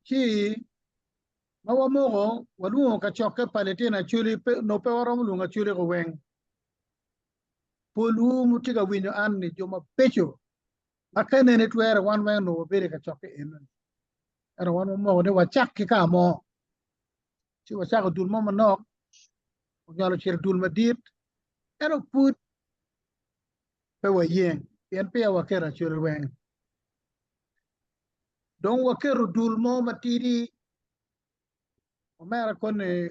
Ci ma wamoko, walwongo kacokke pa litino Acholi, pe, onongo pe waromo lwongo Acholi ko weng. Polwu mutye ka winyo an ni jo mabeco ma ka nene twere wan weng onongo wabedo i kacokke enoni. Ento wan wamoko ni wacak ki ka mo. Ci wacako dul mo manok, onywalo ocito dul madit, ento pud pe wayeng pien peya waketo Acholi weng. Dong waketo dul mo matidi, omera koni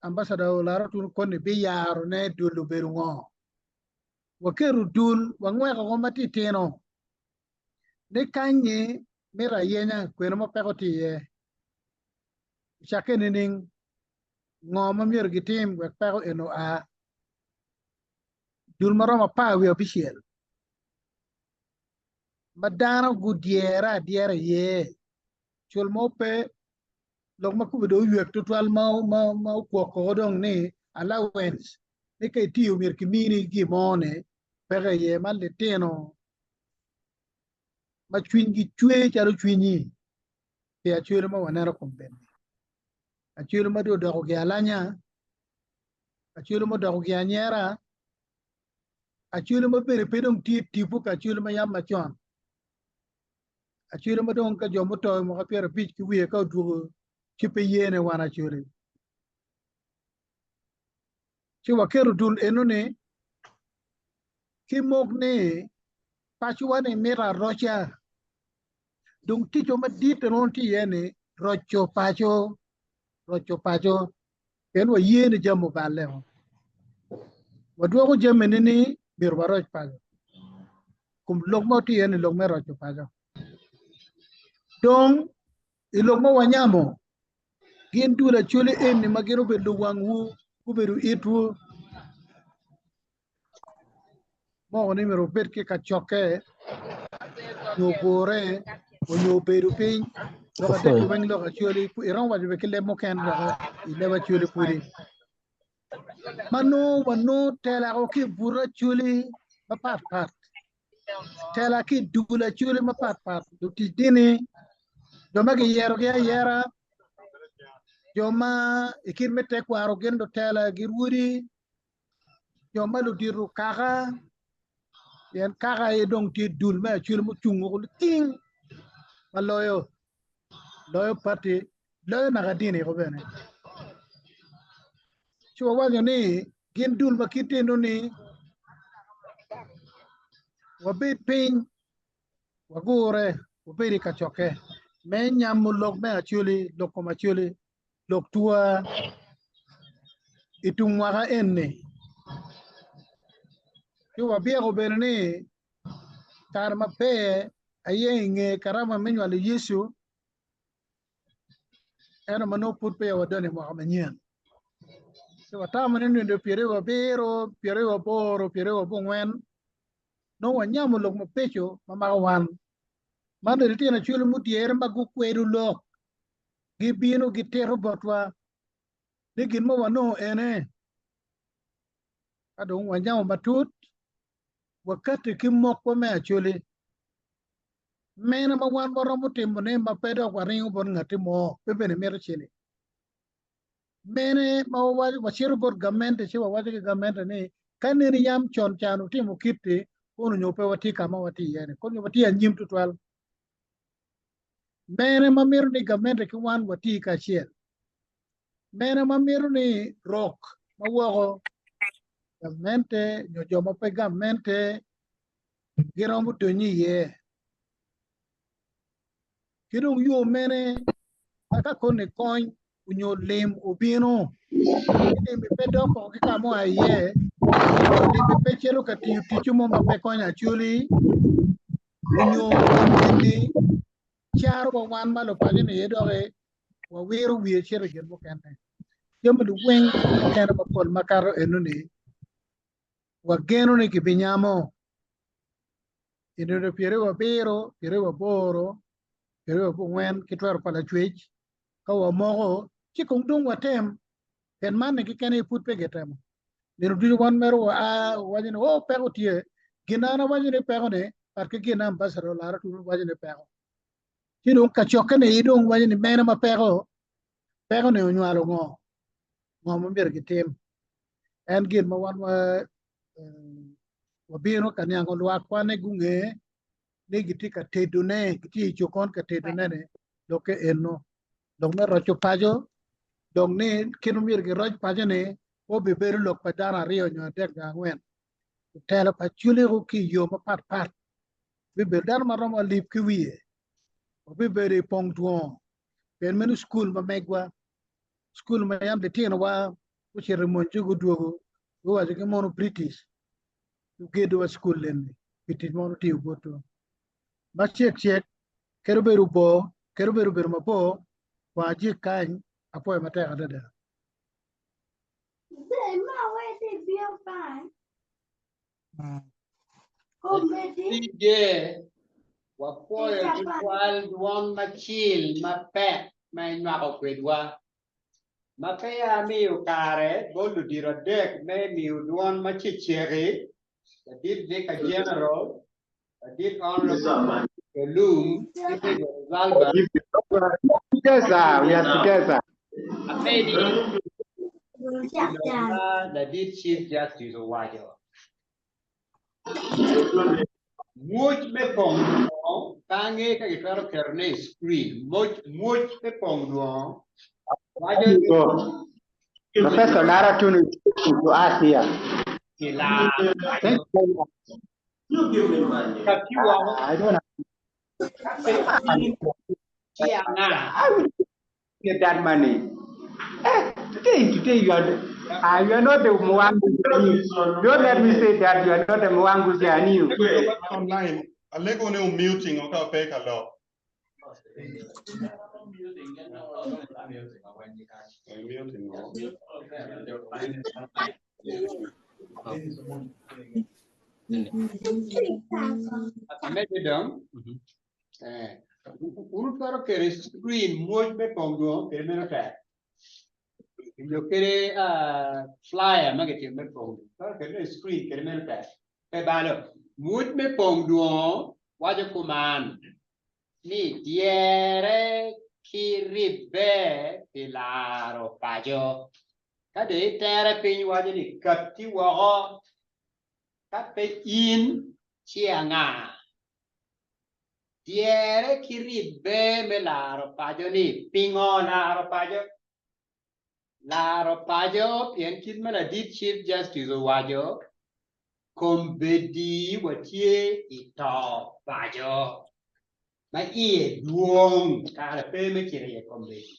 ambassador Olara Otunu koni biyaro ne dul obedo ngo. Waketo dul wangweko ko matitino ni kanyi mito ayenya kwene ma peko tye iye. Ocakke nining? Ngo ma myero gitim wek peko eni oa? Dul maromo 16 ma dano gudyere adyera iye, cul mo pe, lok ma kome dong oywek tutwal ma ma okwoko dong ni allowance ni ka itiyo myero kimini gin mo ni peke iye ma litino ma cwinygi cwer calo cwinyi pi acwele ma waneno kombeddi. Acwele ma dong odoko gi alanya, acwele ma odoko gi anyera, acwele ma bene pe dong tye tipo ka acwele ma yam macon. Acwele ma dong ka jo muto i mwaka 50 ki wiye ka odwogo ci pe yene wan acwele. Ci waketo dul enoni ki mok ni pacowa ni mito aroca. Dong ticwa madit en won tye iye ni roco paco, roco paco. Pien waye ni jami oballe o. Wadwoko jamine ni myero waroc paco. Kom lok ma watye iye ni lok me roco paco. Dong i lok ma wanyamo, gin dul acholi eni ma gin obedo luwangwu, gubedo itwu, moko ni myero wubed ki kacokke nyo gure onyo obedo piny lok adek weng lok acholi iromo waco bene ki leb mukene dok i leb acholi pudi ma nongo wanongo telako ki i but acholi mapat pat tela ki i dul acholi mapat pat lutic dini jo ma giyerogi ayera jo ma i kit me tekwaro gin lutela girwodi jo ma ludito kaka pien kaka aye dong tye dul me acwele mucung woko liting ma loyo loyo pati loyo naka dini ko bene ci wawaco ni gin dul ma kit eno ni wabed piny wagure wabed i kacokke me nyamo lok me acwele lok kom acwele lok tua i tum mwaka eni. Ci wabyeko bene ni kare maber aye i nge karama me nywalo Yecu, ento ma nongo pud peya wadonyo i mwaka manyen. Ci watamo ni nino 27, 28, 29 nongo wanyamo lok mabeco ma mako wan. Man bene litino acwele mudyere ma gukwedo lok gibino gitito botwa ni gin ma wanongo ene. Ka dong wanyamo matut, wakati ki mokwa me acholi. Mene ma wan waromo timone ma pe dok waringo bot ngatti mo, pe bene mito ciling. Mene ma wawaco, wacito bot gamente ci wawaco ki gamente ni ka nene yam con can wutimo kit-ti, kono nyo pe watye ka ma watye iye-ni, kono nyo watye anyim tutwal. Mene ma mito ni gamente ki wan wati kacel? Mene ma mito ni rok ma woko, gamente nyo jo ma pe gamente giromo donyo iye? Ki dong yo mene ma ka koni kony onyo lim obino, ci lim-mi pe dok koko ki ka ma oa iye, nyo lim-mi pe cito ka tiyo ticce mo ma pe konyo Acholi, onyo lim-mi caro wa wan ma lupaco-ni aye doki wawiro wiye cito i gin mukene. Jami luweng mukene mapol makato enoni wageno ni kibinyamo i nino 27, 28, 24 ki twero pa Lacwec ka wamoko ci kong dong watem pien man-ni keken aye pud pe gitemo. Nino ducu wan mere waa wawaco ni oh peko tye, gin an awaco ni peko-ni pat ki gin ambassador Olara Tunu waco ni peko. Ci dong kacokke-ni aye dong waco ni mene ma peko, peko-ni onywalo ngo, ngo ma myero gitim. En gin ma wan wabino ka niango lwakwa ni gunge ni gitye ka tedone, gitye i cokon ka tedone-ni lokke eno. Lok me roco paco, dong ni kit ma myero giroc paco-ni pe obibedo lok pa dano aryo nyo adek nyo angwen. Otelo pa culiko ki i yo mapat pat bibedo dano ma romo alip ki wiye wabibedo i pong twongo pien meno cukul ma megwa, cukul ma yam litinowa gucito i mony ci gudwogo guwaco ki mono British gugedowa cukul eni pi tic ma wutiyo botwa. Macek cek kadi obedo bor kadi obedo obedo mabor wa ajik kany apwoyo matek adada. CJ, Wapwoyo tutwal dwon macil mapek ma inywako kwedwa. Ma peya amiyo kare bot ludito adek me miyo dwon maceceki, Ladit Vicar General, Ladit Honourable Olum ki Mego Rosalba, Together, we are together. amedi i lok ma Ladit Chief Justice owaco. Mwoc me pong dwongo, pe ange ka kitwero ketone i screen, moc mwoc me pong dwongo waco ni Professor Lara Tunu is speaking to us here. kilaro Thank paco. you very much. Kati woko I don't ka pe in ci anga. I will get that money. Eh, today, today you are, uh, you are not the Mwanguzi. Don't let me say that you are not the Mwanguzi, I knew. Online, alego ne muting o ka pe ka lok. Eh, muting o. Amedde dong. Eh, wun wutwero keto i screen mwoc me pong dwongo kede meno tek. Nyo kede ah, flyer ma kitimo me pong dwongo. Twero ketone i screen kede meno tek. Pe balo. Mwoc me pong dwongo waco kuman ni dyere ki ribbe pi laro paco. Ka dong itere piny waco ni katti woko, ka pe in ci anga? Dyere ki ribbe me laro paco ni pingo laro paco? Laro paco pien kit ma ladit Chief Justice owaco, kombeddi watye i to paco ma iye dwong kare pe me cito iye kombeddi.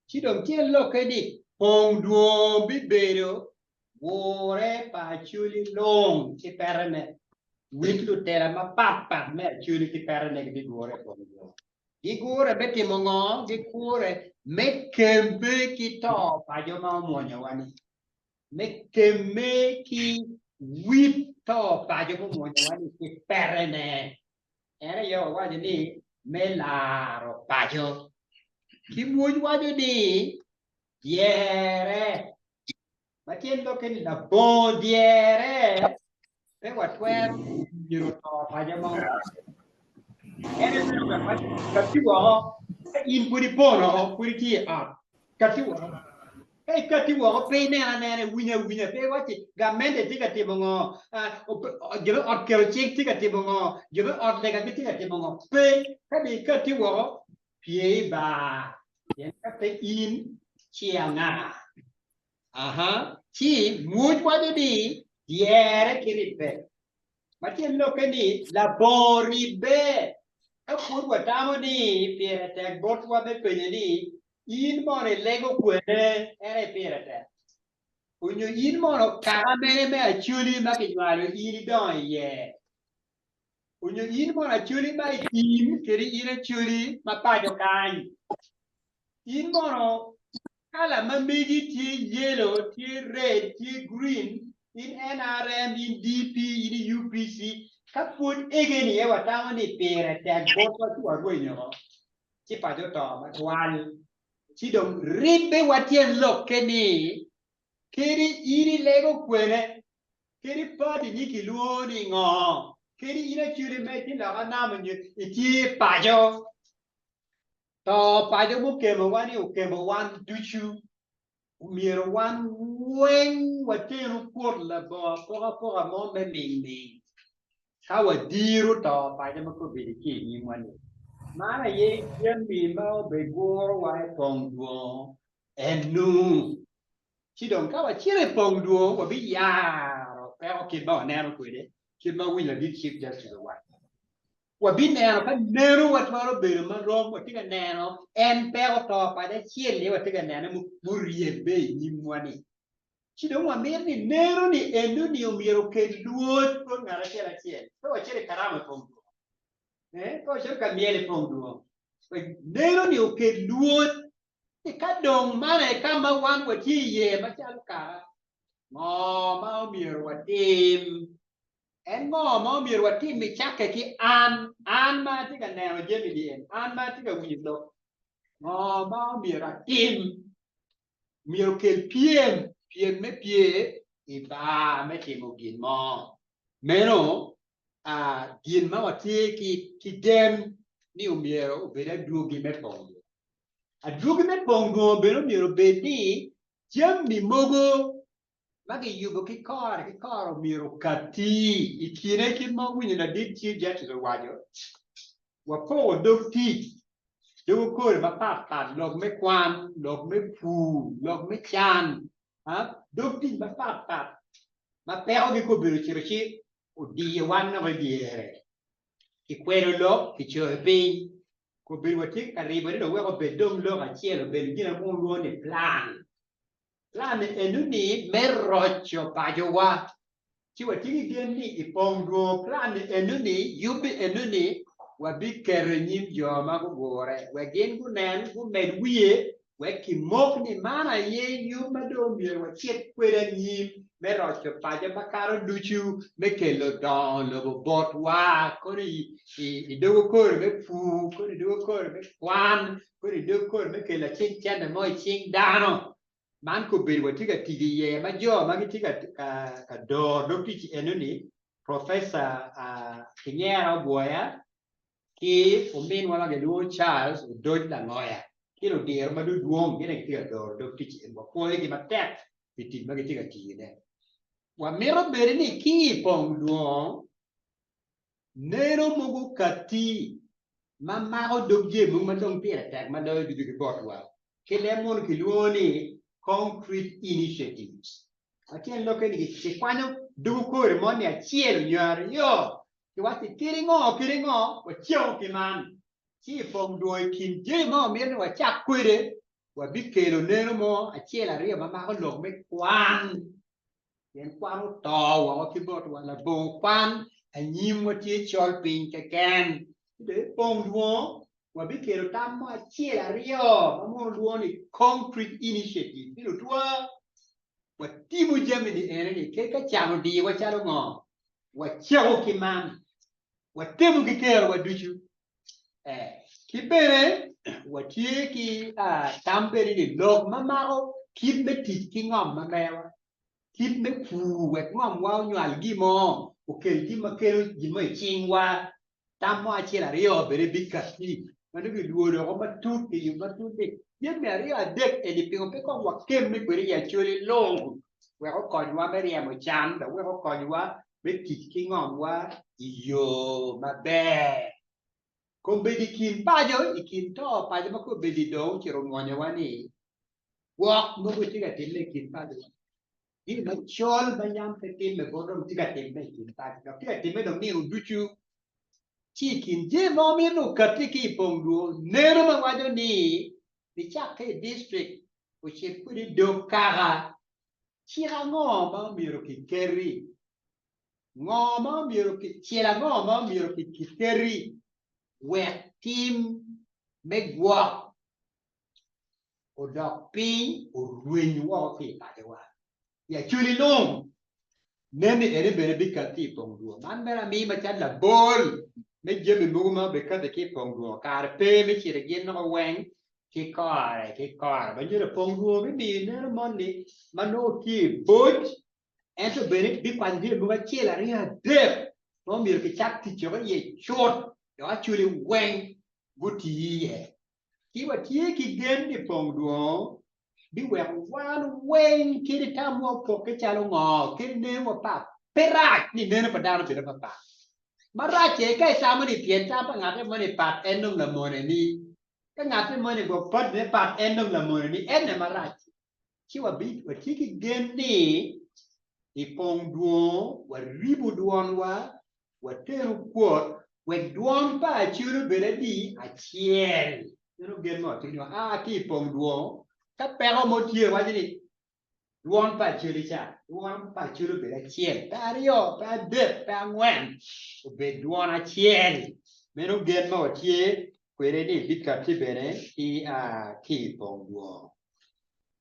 Ci dong tyen lokke ni pong dwong bibedo Gure pa Acholi lung ki petene. Wit lutela mapat pat me Acholi ki petene gibigure i kom jo. Gigure me timo ngo? Gikure me kemme ki to pa jo ma omwonyowa-ni. Me kemme ki wit to pa jo mumwonyowa-ni ki petene. En aye owaco ni me laro paco. Ki mwoc waco ni dyere. Ma tyen lokke ni labongo dyere pe watwero myero to paco mo. En aye bedo wek waco katti woko ka in pud ipono pud itye i ot katti woko. Ka ikatti woko pe inen anena iwinyo awinya pe iwacci gamente tye ka timo ngo jo me ot keto cik tye ka timo ngo jo me ot lega gitye ka timo ngo pe ka dong ikatti woko pye i bar pien ka pe in ci anga? Aha, ci mwoc waco ni dyere ki ribbe. Ma tyen lokke ni labongo ribbe. Ka pud watamo ni pire tek botwa me penyo ni, In mono ilego kwene? En aye pire tek. Onyo in mono kaka mene me Acholi ma kinywalo in idongo iye? Onyo in mono Acholi ma i tim kede in Acholi ma paco kany? In mono kala ma megi tye yellow, tye red, tye green, in NRM, in DP, in UPC, ka pwod ege-ni aye watamo ni pire tek botwa ci warwenyo oko, ci paco oto matwal. Ci dong ribbe wa tyen lokke ni kadi in ilego kwene, kadi pati ni kilwongo ni ngo, kadi in Acholi ma itye loka nam nyo itye paco. To paco mukemo wa ni okemo wan ducu. Omyero wan weng watenu kwot labongo apokapoka mo me ming ming ka wadiro to paco ma kobedo ki i nyimwa-ni. Man aye jami ma obigurowa i pong dwongo enu. Ci dong ka wacito i pong dwongo wabiyaro peko kit ma waneno kwede, kit ma winyo ladit Chief Justice owaco. Wabineno ka neno watwero bedo ma rom, watye ka neno en peko to paco acel-li watye ka nene muryebbe i nyimwa-ni. Ci dong wamito ni neno ni eno-ni omyero okel lwod bot ngat acel acel. Pe wacito i karama i pong dwong, pe wacito ka myel i pong dwong. Wek neno-ni okel lwod ni ka dong man aye ka ma wan watye iye macalo kaka, ngo ma omyero watim? En ngo ma omyero watim nicakke ki an, an ma atye ka neno jami-ni en, an ma atye ka winyo lok? Ngo ma omyero atim? Myero okel pyem, pyem me pye i bar me timo gin mo. Meno gin ma watye ki gen ni omyero obed adwogi me pong dwongo. Adwogi me pong dwongo bene omyero obed ni jami mogo ma giyubo ki kore ki kore omyero okatti i kine kit ma owinyo ladit Chief Justice owaco, wapoko dog tic, dog okore mapat pat, lok me kwan, lok me pur, lok me can, dog tic mapat pat ma pekogi ka obedo ocito ci odiyo wan dok i dyere. Kikwedo lok, kicoyo piny, kobedo watye ka ribone dong wek obed dong lok acel obed gin ma wulwongo ni plan. Plan enoni me roco pacowa. Ci watye ki gen ni i pong dwongo plan enoni, yubbi enoni, wabiketo i nyim jo ma gugure wek gin gunen, gumed wiye, wek kimok ni man aye yub ma dong myero wacit kwede anyim me roco paco makato ducu me kelo dongo lobo botwa, kono i dog okoro me pur, kono i dog okoro me kwan, Kodi i dog kor me kelo acing cente mo i cing dano. Man kobedo watye ka tic iye ma jo ma gitye ka doro dog tic eno-ni, Professor Kinyera Obwoya ki ominwa ma gilwongo Charles Odoc Langoya ki ludiro ma dudwong gin aye gitye ka doro dog tic eni. Wapwoyogi matek pi tic ma gitye ka tiyone. Wamito bene ni ki i pong dwongo Neno mogo katti ma mako dog jami mogo ma dong pire tek ma loyo ducu ki botwa ki leb mono kilwongo ni concrete initiatives. Ma tyen lokke ni kikwanyo dog okore moni acel nyo aryo kiwacci kadi ngo kadi ngo wacako ki man ci i pong dwongo i kin jami ma wamito ni wacak kwede wabikelo neno mo acel aryo ma mako lok me kwan. Pien kwan oto woko ki botwa, labongo kwan anyimwa tye col piny keken. Ci dong i pong dwongo, wabikelo tam mo acel aryo ma mono lwongo ni concrete initiative ni lutwa watimo jami-ni ene-ni kadi ka can odiyowa calo ngo, wacako ki man, watemo ki kerowa ducu. Eh, ki bene watye ki tam bene ni lok ma mako kit me tic ki ngom ma mewa, kit me pur wek ngomwa onywal gin mo, okel gin ma kelo gin mo i cingwa, tam mo acel aryo bene bikatti ma nongo kilwodo woko matut, kiyubo matut ni jami aryo adek eni pingo pe kong wakemme kwede i Acholi lung wek okonywa me ryemo can dok wek okonywa me tic ki ngomwa i yo maber. Kombeddi i kin paco, i kin to paco ma kombeddi dong ocito onwonyowa ni gwok mogo tye ka timme i kin pacowa. Gin macol ma yam pe timme bot dong tye ka timme i kin paco, dok tye ka timme dong nino ducu. Ci i kin jami ma wamito ni okatti ki i pong dwong, neno ma waco ni nicakke i distrik ocit kwede i dog kaka Cik ango ma omyero kiketi? Ngo ma omyero cel ango ma omyero kiketi wek tim me gwok odok piny orweny woko ki i pacowa? I Acholi lung, nen ni eni bene bikatti i pong dwor. Man bene amii macalo labol me jami mogo ma obikatti ki i pong dwor. Kare pe me cito i gin noko weng ki kore ki kore. Ma nyuto pong dwor bimiyo ineno moni ma nongo tye i boc ento bene bikwanyo jami mogo acel aryo adek ma omyero kicak tic woko iye cut dok acwali weng guti iye. Ci watye ki gen ni pong dwong biweko wan weng kadi tamwa opokke calo ngo, kadi nenwa pat. Pe rac ni neno pa dano obedo papat. Marac aye ka itamo ni pien tam pa ngatte moni pat en dong lamone-ni, ka ngatte moni gwok patine pat en dong lamone-ni, en aye marac. Ci watye ki gen ni i pong dwong waribo dwonwa, wateno kwot wek dwon pa Acholi obed adi? Acel. Meno gen ma watye ni waa ki i pong dwong ka peko mo tye waco ni dwon pa Acholi ca, dwon pa Acholi obed acel, pe aryo, pe adek, pe angwen, obed dwon acel. Meno gen ma watye kwede ni bikatti bene ki i pong dwong.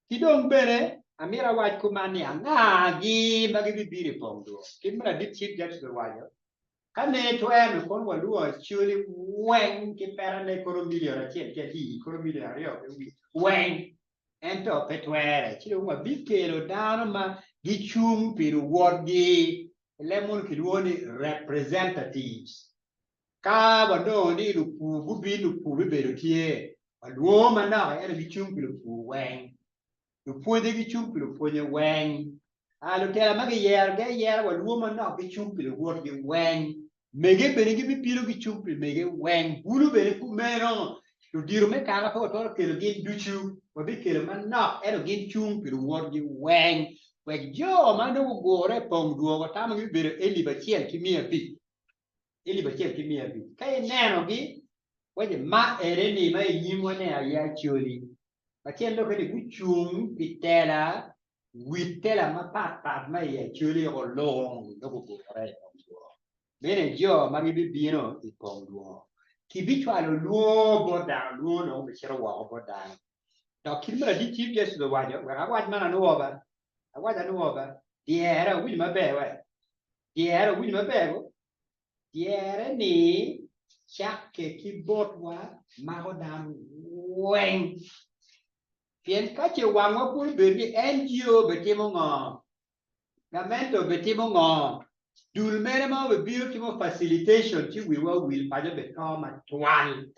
Ki dong bene, amito awac kuman ni angagi ma gibibino i pong dwong? Kit ma ladit Chief Justice owaco, ka ne twero ni kono walwongo Acholi weng ki petane kono milion acel ki adi, kono milion aryo ki wic weng, ento pe twere. Ci dong wabikelo dano ma gicung pi luwotgi, i leb munu kilwongo ni representatives. Ka wanongo ni lupur gubin, lupur bibedo tye. Walwongo manok ento gicung pi lupur weng. Lupwonye gicung pi lupwonye weng. A Lutela ma giyerogi ayera walwongo manok gicung pi luwotgi weng. Mege bene gibibino gicung pi mege weng. Bulu bene kumeno. Ludito me kaka pe watwero kelo gin ducu. Wabikelo manok ento gin cung pi luwotgi weng. Wek jo ma nongo gugure i pong dwogo tamogi bibedo elip acel ki 500. Elip acel ki 500. Ka inenogi, waci ma ene-ni ma i nyimwa-ni aye Acholi. Lacen lokke ni gucung pi tela, wi tela mapatpat ma i Acholi olung dok ogure i pong dwor. Meno aye jo ma gibibino i pong dwor. Kibicwalo lwongo bot dano, lwongo dong obicito woko bot dano. Dok kit ma ladit Chief Justice owaco, wek awac man anwo ba, awac anwo ba, dyere, wuwinyo maber we, Dyere, wuwinyo maber ko? Dyere ni cakke ki botwa mako dano weng. Pien ka ce wangwa pud obedo ni NGO obitimo ngo, gamente obitimo ngo, dul mene ma obibino timo facilitation ci wiwa owil paco obito matwal.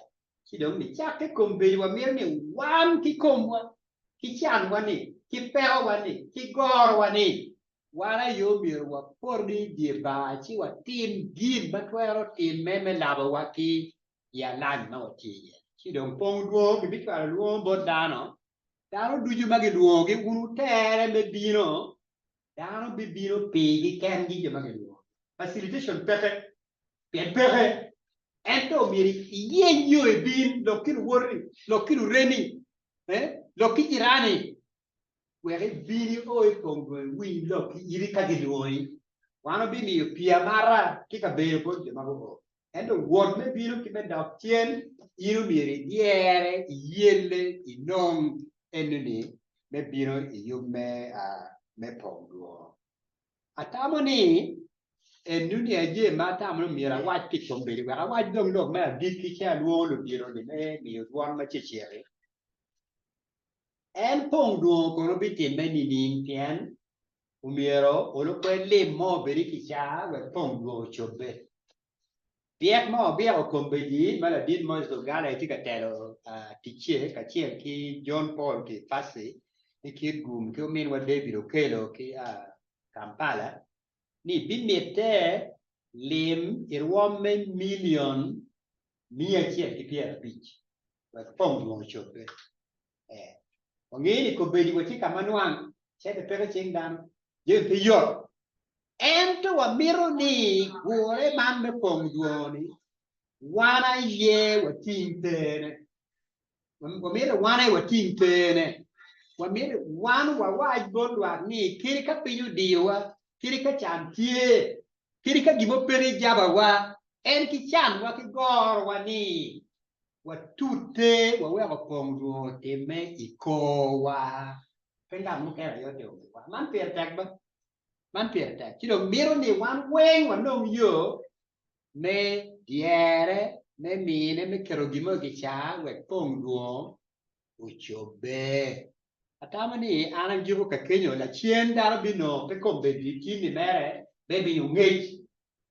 Ci dong nicakke kombeddi wamito ni wan kikomwa, ki canwa ni, ki pekowa ni, ki gorowa ni, Wan aye omyero wapoti i dye bar ci watim gin ma twero timme me labowa ki i alany ma watye iye. Ci dong pong lwongo gibicwalo lwongo bot dano, dano ducu ma gilwongogi wun wutere me bino, dano bibino pigi kengi jo ma gilwongogi. Facilitation peke, pien peke, ento omyero iyeny yo ibin, lok ki luwoti, lok ki luremi, lok ki jirani, Wek ibin io i kom dong iwiny lok ki iti ka gilwongi. Wan wabimiyo pii amata ki kabedo bot jo ma guo. Ento wot me bino ki me dok cen, in omyero idyere, iyelle, inong enoni me bino i yub me me pong dwor. Atamo ni enoni aye ma atamo ni omyero awac pi kombeddi wek awac dong lok me agikki ci alwongo ludito-ni me miyo dwon ma ceceki. En pong dwongo kono bitimme nining pien omyero olo kwed lim mo obed i kicaa wek pong dwongo ocobbe? Byek ma wabyeko kombeddi ma ladit Moses Ogala aye tye ka telo ticce kacel ki John Paul ki Pasi ki Kitgum ki ominwa David Okello ki Kampala ni bimitte lim i rwom me milion 150 wek pong dwongo ocobbe. Ee, wangeyo ni kombeddi watye ka ma nwang cente peke i cing dano, jami pe yot. Ento wamito ni gure man me pong dwongo-ni wan aye wating tene. Wamito wan aye wating tene. Wamito wan wawac bot lwak ni kadi ka piny odiyowa, kadi ka can tye, kadi ka gin mo peke i jabawa, en ki canwa ki gorowa ni watute waweko pong dwongo otimme i korwa, pe ngat mukene aye otimo piwa. Man pire tek ba? Man pire tek. Ci dong mito ni wan weng wanong yo me dyere, me mine, me keto gin mo i kicaa wek pong dwongo ocobbe. Atamo ni an agiko ka kenyo, lacen dano binongo pe kombeddi tin-ni mere me miyo ngec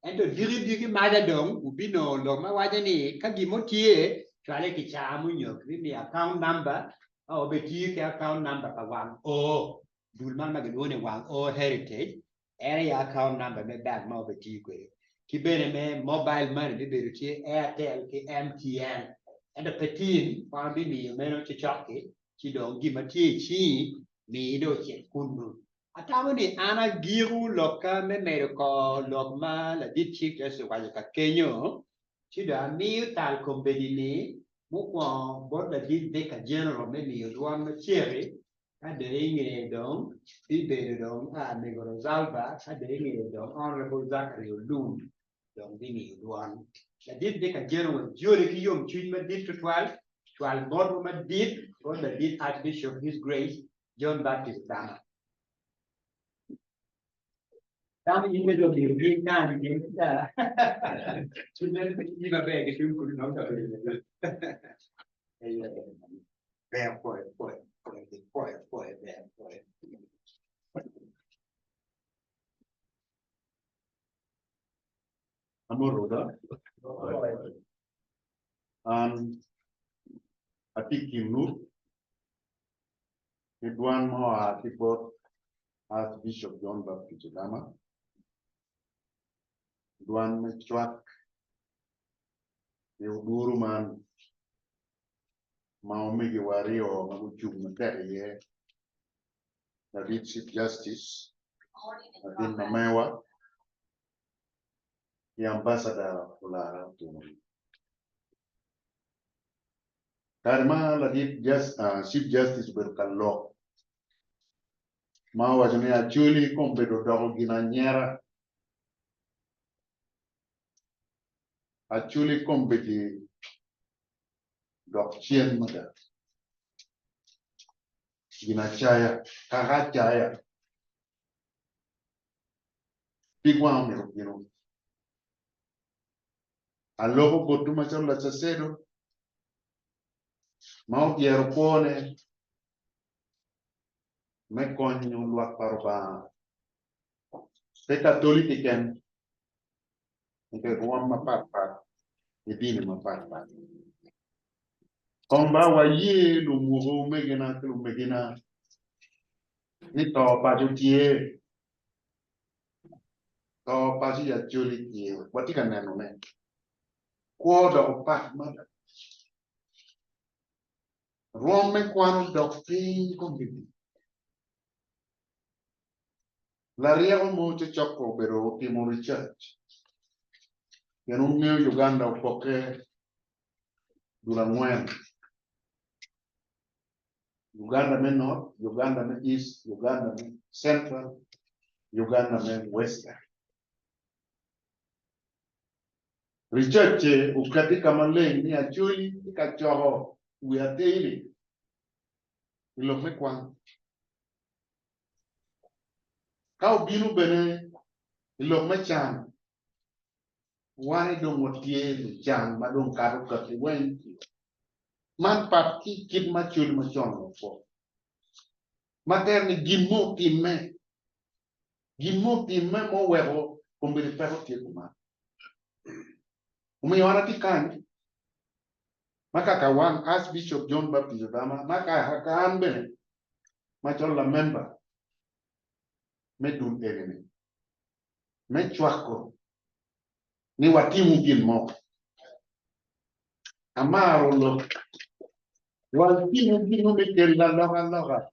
Ento diki diki maca dong wubinongo lok ma waco ni ka gin mo tye, Cwale i kicaa munyo kibimiyo account number ma wabitiyo ki account number pa wang oo dul man ma gilwongo ni wang oo heritage en aye account number me bank ma wabitiyo kwede ki bene me mobile money bibedo tye Airtel ki MTN ento pe tin wan wabimiyo meno cocok-ki ci dong gin ma tye i cingi mii dong ocit kunnu. Atamo ni an agiko lokka me medo kor lok ma ladit Chief Justice owaco ka kenyo ci dong amiyo tal kombeddi-ni mukwongo bot ladit Vicar General me miyo dwon macek-ki, ka dong i ngeye dong bibedo dong Mego Rosalba, ka dong i ngeye dong Honourable Zachary Olum dong bimiyo dwon. Ladit Vicar General wajoli ki yomcwiny madit tutwal, cwal motwa madit bot ladit Archbishop His Grace John Baptist Odama. Dano in bene omiyo gin kany gin ta. Cwiny pe tye maber ki tung kunu nongo kabedo me Ber pwoyo pwoyo pwoyo pwoyo pwoyo ber pwoyo. Amoroda. An atye i kinwu ki dwan ma oa ki bot Archbishop John Baptist Odama, dwan me cwak i oduru man ma omegiwa aryo ma gucung matek iye, Ladit Chief Justice latin ma mewa ki Ambassador Olara Otieno. Kare ma ladit Chief Justice obedo ka lok ma owaco ni Acholi kombeddi odoko gin anyera, Acholi kombeddi dok cen mada, gin acaya, kaka acaya, pig wanga omito bino. Aloko botwu macalo lacacedo ma odyero kwone me konyo lwak pa Rubanga, pe Katoli keken, ento i rwom mapatpat ki dini mapatpat. Kong ba waye lumwogo omegina ki lumegina ni to paco tye. To paco i Acholi tye, watye ka nenone. Kwo dok opat mada. Rwom me kwan odok piny kombeddi. Laryeko mo cocok obedo otimo research pien wungeyo Uganda opokke dul angwen. Uganda me North, Uganda me East, Uganda me Central, Uganda me Western. Research-ce okati ka maleng ni Acholi tye ka coko wi atir-ri i lok me kwan. Ka obino bene i lok me can, wan aye dong watye lucan ma dong kato kati weng. Man pat ki kit ma Acholi macon wakwo. Ma tere ni gin mo otimme, gin mo otimme ma oweko kombeddi peko tye kuman. Omiyo an atye kany ma kaka wan Archbishop John Baptist Odama ma kaka an bene macalo lamemba me dul eni-ni me cwako ni watimu gin mo. Amaro lok watimu gin mo me kelo alokaloka.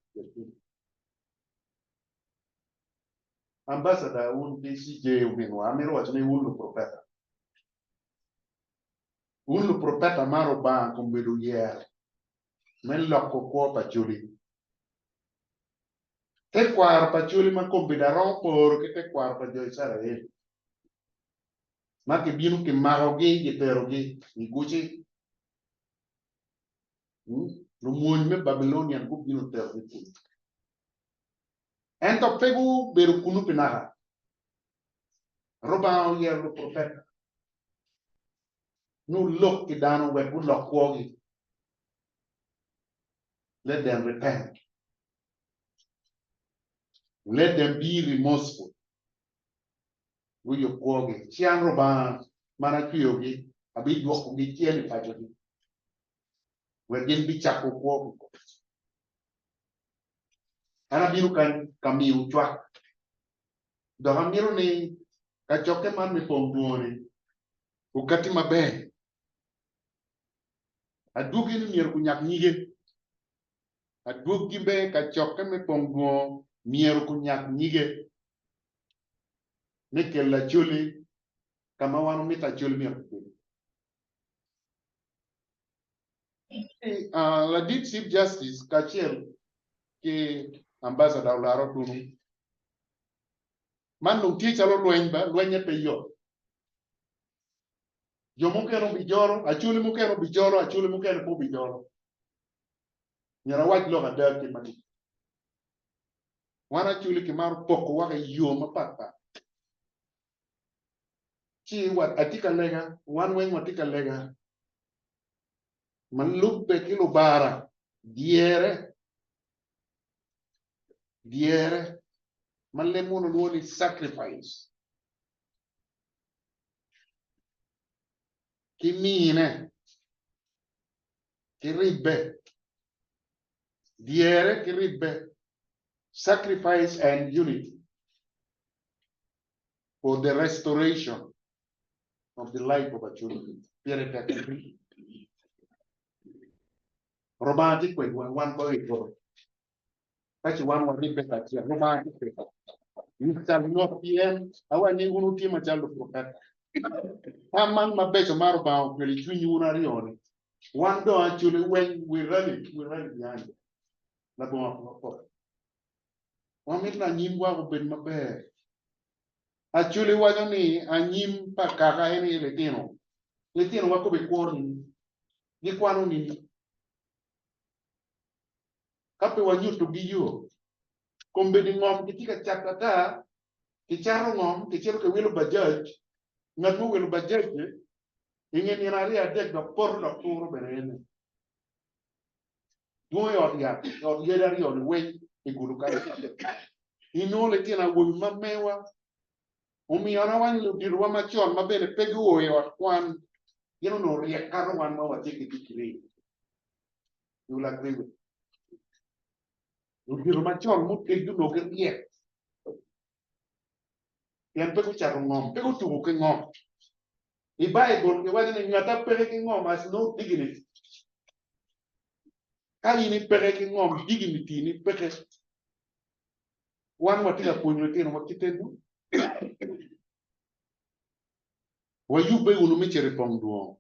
Ambassador wun ki CJ ominwa amito waco ni wun luprofeta. Wun luprofeta ma Rubanga kombeddi oyero me loko kwo pa Acholi. Tekwaro pa Acholi ma kombeddi aromo poro ki tekwaro pa jo Icrael ma kibino kimakogi giterogi i guci. Lumony me Babylonian gubino oterogi kunu. Ento pe gubedo kunu pi naka. Rubanga oyero luprofeta ni olok ki dano wek gulok kwogi. Let them repent. Let them be remorseful. Guyub kwogi. Ci an Rubanga ma an acweyogi, abidwokogi cen i pacogi. Wek gin bicako kwo kikome. An abino kany ka miyo cwak, dok amito ni kacokke man me pong dwongo-ni okatti maber. Adwogi ni myero kunyak nyige. Adwogi me kacokke me pong dwongo myero kunyak nyige me kelo Acholi ka ma wan wamito Acholi myero obed. Ladit Chief Justice kacel ki Ambassador Olara Otunu man dong tye calo lweny ba, lwenye pe yot. Jo mukene obijolo, Acholi mukene obijolo, Acholi mukene pe obijolo. Myero awac lok ada kit ma tye. Wan Acholi kimaro poko woko i yo mapat pat. Ci atye ka lega, wan weng watye ka lega ma lubbe ki Lubara dyere, dyere ma leb munu lwongo ni sacrifice ki mine ki ribbe, dyere ki ribbe, sacrifice and unity. for the restoration of the life of Acholi. Pire tek adada. Rubanga tye kwedwa, wan pe i poto. Ka ci wan waribbe kacel, Rubanga tye kwedwa. We shall not pien awaco ni wun wutye macalo luprofeta. Tam man mabeco ma Rubanga okelo i cwinywu wun aryo-ni, wan dong Acholi weng we rally, we rally behind them. Labongo apokapoka. Wamito ni anyimwa obed maber. Acholi waco ni anyim pa kaka en aye litino. Litinowa kobe kwo nini? Gikwano nini? Ka pe wanyutogi yo, kombeddi ngom kitye ka cato ata, kicato ngom, kicito kiwilo bajaj, ngat ma owilo bajaj-ci inge nino aryo adek dok poto dok turo bene ene. Dwong i ot yat, i ot yadi aryo-ni weng i gudo kany. Inongo litino awobi ma mewa omiyo an awaco ni luditowa macon ma bene pe guo i ot kwan gin onongo ryek kato wan ma watye ki digiri. You will agree with me. Ludito macon muteggi onongo giryek pien pe gucato ngom, pe gutuko ki ngom. I Baibul kiwaco ni ngat a peke ki ngom has no dignity. Ka in ipeke ki ngom, dignity ni peke. Wan watye ka pwonyo litinowa kite nu. Wayubbe wunu me cito i pong dwong.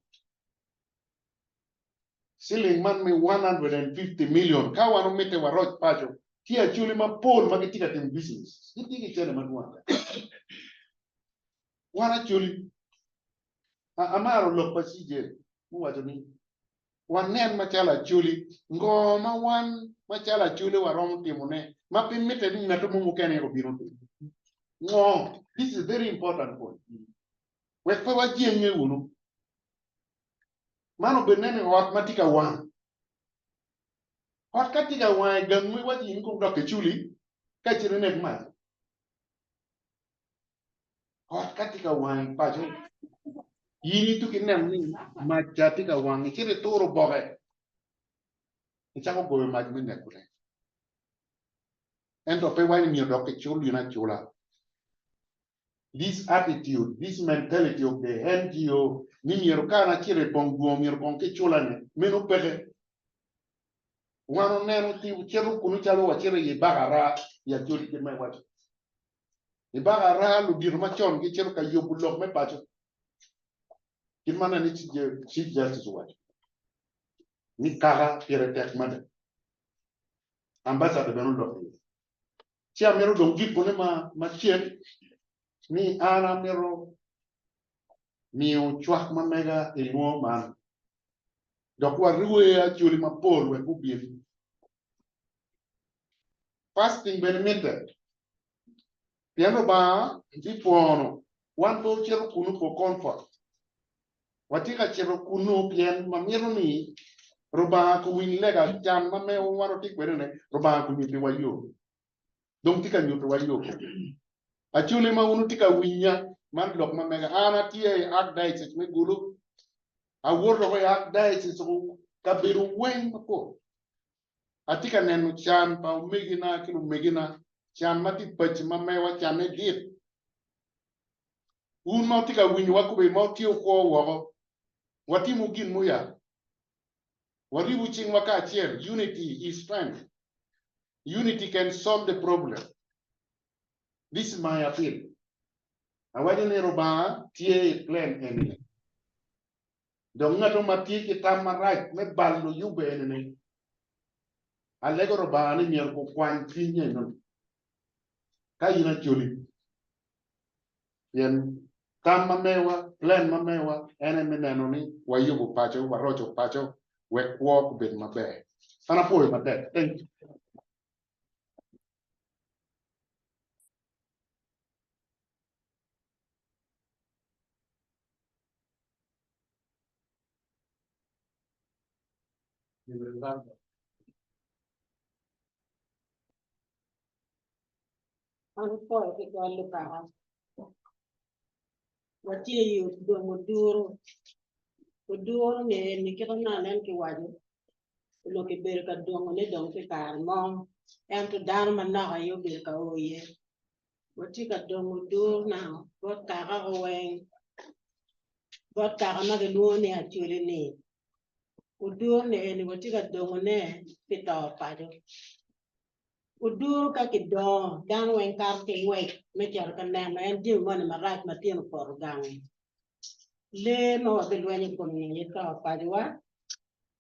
Ciling man me 150 million ka wan omitte waroc paco, tye acholi mapol ma gitye ka timo business, gitye ki cene madwong adada. Wan acholi, amaro lok pa CJ muwaco ni wanen macalo acholi ngo ma wan macalo acholi waromo timone ma pe mitte ni ngat mo mukene obin otim. Ngo? This is very important point. Wek pe wajenge wunu. Man obed neno i ot ma tye ka wang. Ot ka tye ka wang i gang ma iwaco in kong dok iculi ka icito inek mac. Ot ka tye ka wang i paco, in ituko ineno ni mac ca tye ka wang, icito ituro oboke, icako goyo mac me nekone. Ento pe iwaco ni myero dok kicul in acula. This attitude, this mentality of the NGO ni myero ka an acito i pong dwong myero kong kicula-ni, meno peke. Wan oneno cito kunu calo wacito i baka raa i Acholi kit ma iwaco. I baka araa ludito macon gicito ka yubo lok me paco kit ma nene Chief Justice owaco ni kaka pire tek mada. Ambassador bene oloko iye. Ci amito dong gikone ma macek ni an amito miyo cwak ma mega i lwongo man dok warwe Acholi mapol wek gubin. Fasting bene mitte, pien Lubanga bipwono wan pe wucito kunnu for comfort. Watye ka cito kunnu pien wamito ni Rubanga kuwiny lega can ma mewa wan watye kwede-ni, Rubanga kunyutiwa yo. Dong tye ka nyutiwa yo. Acholi ma wun wutye ka winya, man lok ma mega. An atye i Archdiocese me Gulu. Awoto woko i Archdiocese. Kabedo weng mapol. Atye ka neno can pa omegina ki lumegina, can ma tye i paci ma mewa canne dit. Wun ma wutye ka winyowa kobedi ma wutye wukwo woko, watimo gin muya. Waribu cingwa kacel, unity is strength. Unity can solve the problem. This is my appeal. Awaco ni Rubanga tye i plan eni. Dong ngat mo ma tye ki tam marac me balo yubbe eni-ni, alego Rubanga ni myero gukwany cwinye enoni ka in Acholi, pien tam ma mewa, plan ma mewa en aye me neno ni wayubo paco, waroco paco wek kwo obed maber. An apwoyo matek. Thank you. An apwoyo tutwal Lukaka. Watye i dong oduro. Oduro ni eni kit ma nen kiwaco onongo kibedo ka dongone dong pi kare mo ento dano manok aye obedo ka o iye. Watye ka dongo odur naka bot kaka weng, bot kaka ma kilwongo ni Acholi ni odur ni eni watye ka dongone pi to paco. Odur ka kidongo dano weng kato ki ngwec me cito ka neno en jami moni marac ma tyen opoto gangi. Lee ma wabilwenyo i kome-ni aye to pacowa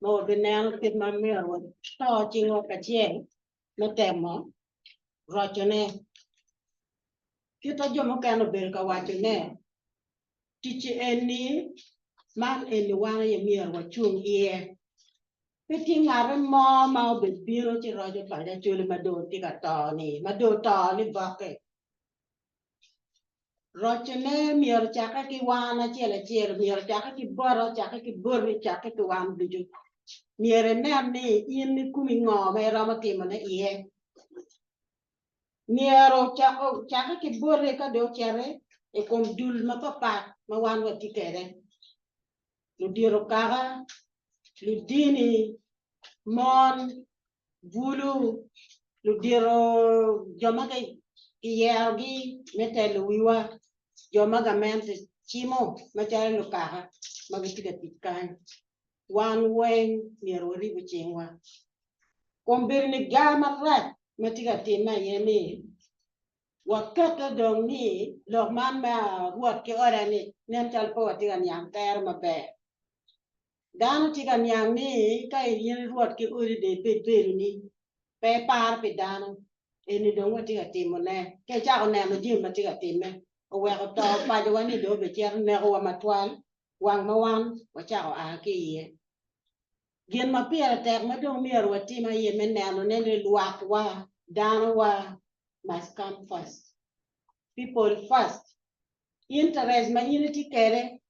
ma wabineno kit ma myero wato cingwa kacel me temo rocone. Kit ma jo mukene obedo ka wacone, ticci eni, man eni wan aye myero wacung iye. Pe tye ngate mo ma obed bino ci roco paco Acholi ma dong tye ka to-ni, ma dong oto nibokke. Rocone myero ocakke ki wan acel acel, myero ocakke ki bota, ocakke ki boti, ocakke ki wan ducu. Myero inen ni in ikomi ngo ma iromo timone iye. Myero ocakke ki boti ka dong ociti i kom dul mapapat ma wan watye kwede. Ludito kaka, ludini, mon, bulu, ludito jo ma kiyerogi me telo wiwa, jo ma gamente cimo macalo lukaka ma gitye ka tic kany. Wan weng myero waribu cingwa. Kombeddi ni gar marac ma tye ka timme aye ni wakette dong ni lok man me Rwot ki oda-ni nen calo pe watye ka niang tere maber. Dano tye ka niang ni ka in irwot ki odi dong ibed bedoni, pe iparo pi dano. Eni dong watye ka timone. Ka icako neno jami ma tye ka timme, oweko to pacowa ni dong obicito nekowa matwal wang ma wan wacako a ki iye. Gin ma pire tek ma dong myero watim aye me nenone ni lwakwa, danowa must come first. People first. Interest ma in itye kwede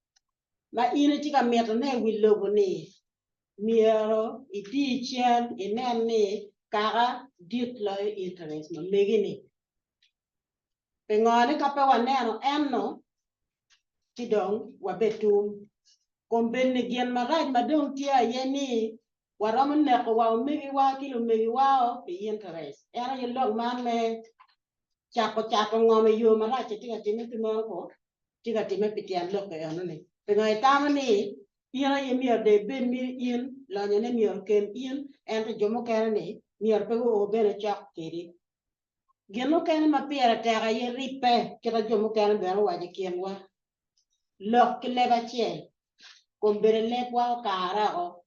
ma in itye ka mitone i wi lobo-ni, myero iti cen inen ni kaka dit loyo interest ma megi-ni. Pingo ni ka pe waneno enno, ci dong wabetum. Kombeddi gin marac ma dong tye aye ni waromo neko wa omegiwa ki lumegiwa-o pi interest. En aye lok man me cako cato ngom i yo marac-ci tye ka timme pi meno ko? Tye ka timme pi tyen lok enoni. Pingo itamo ni in aye myero dong ibed ni in lonyone myero okem in ento jo mukene-ni myero pe guo bene cok kwedi? Gin mukene ma pire tek aye ribbe kit ma jo mukene bene owaco i kinwa. Lok ki leb acel, kombeddi lebwa okare oko.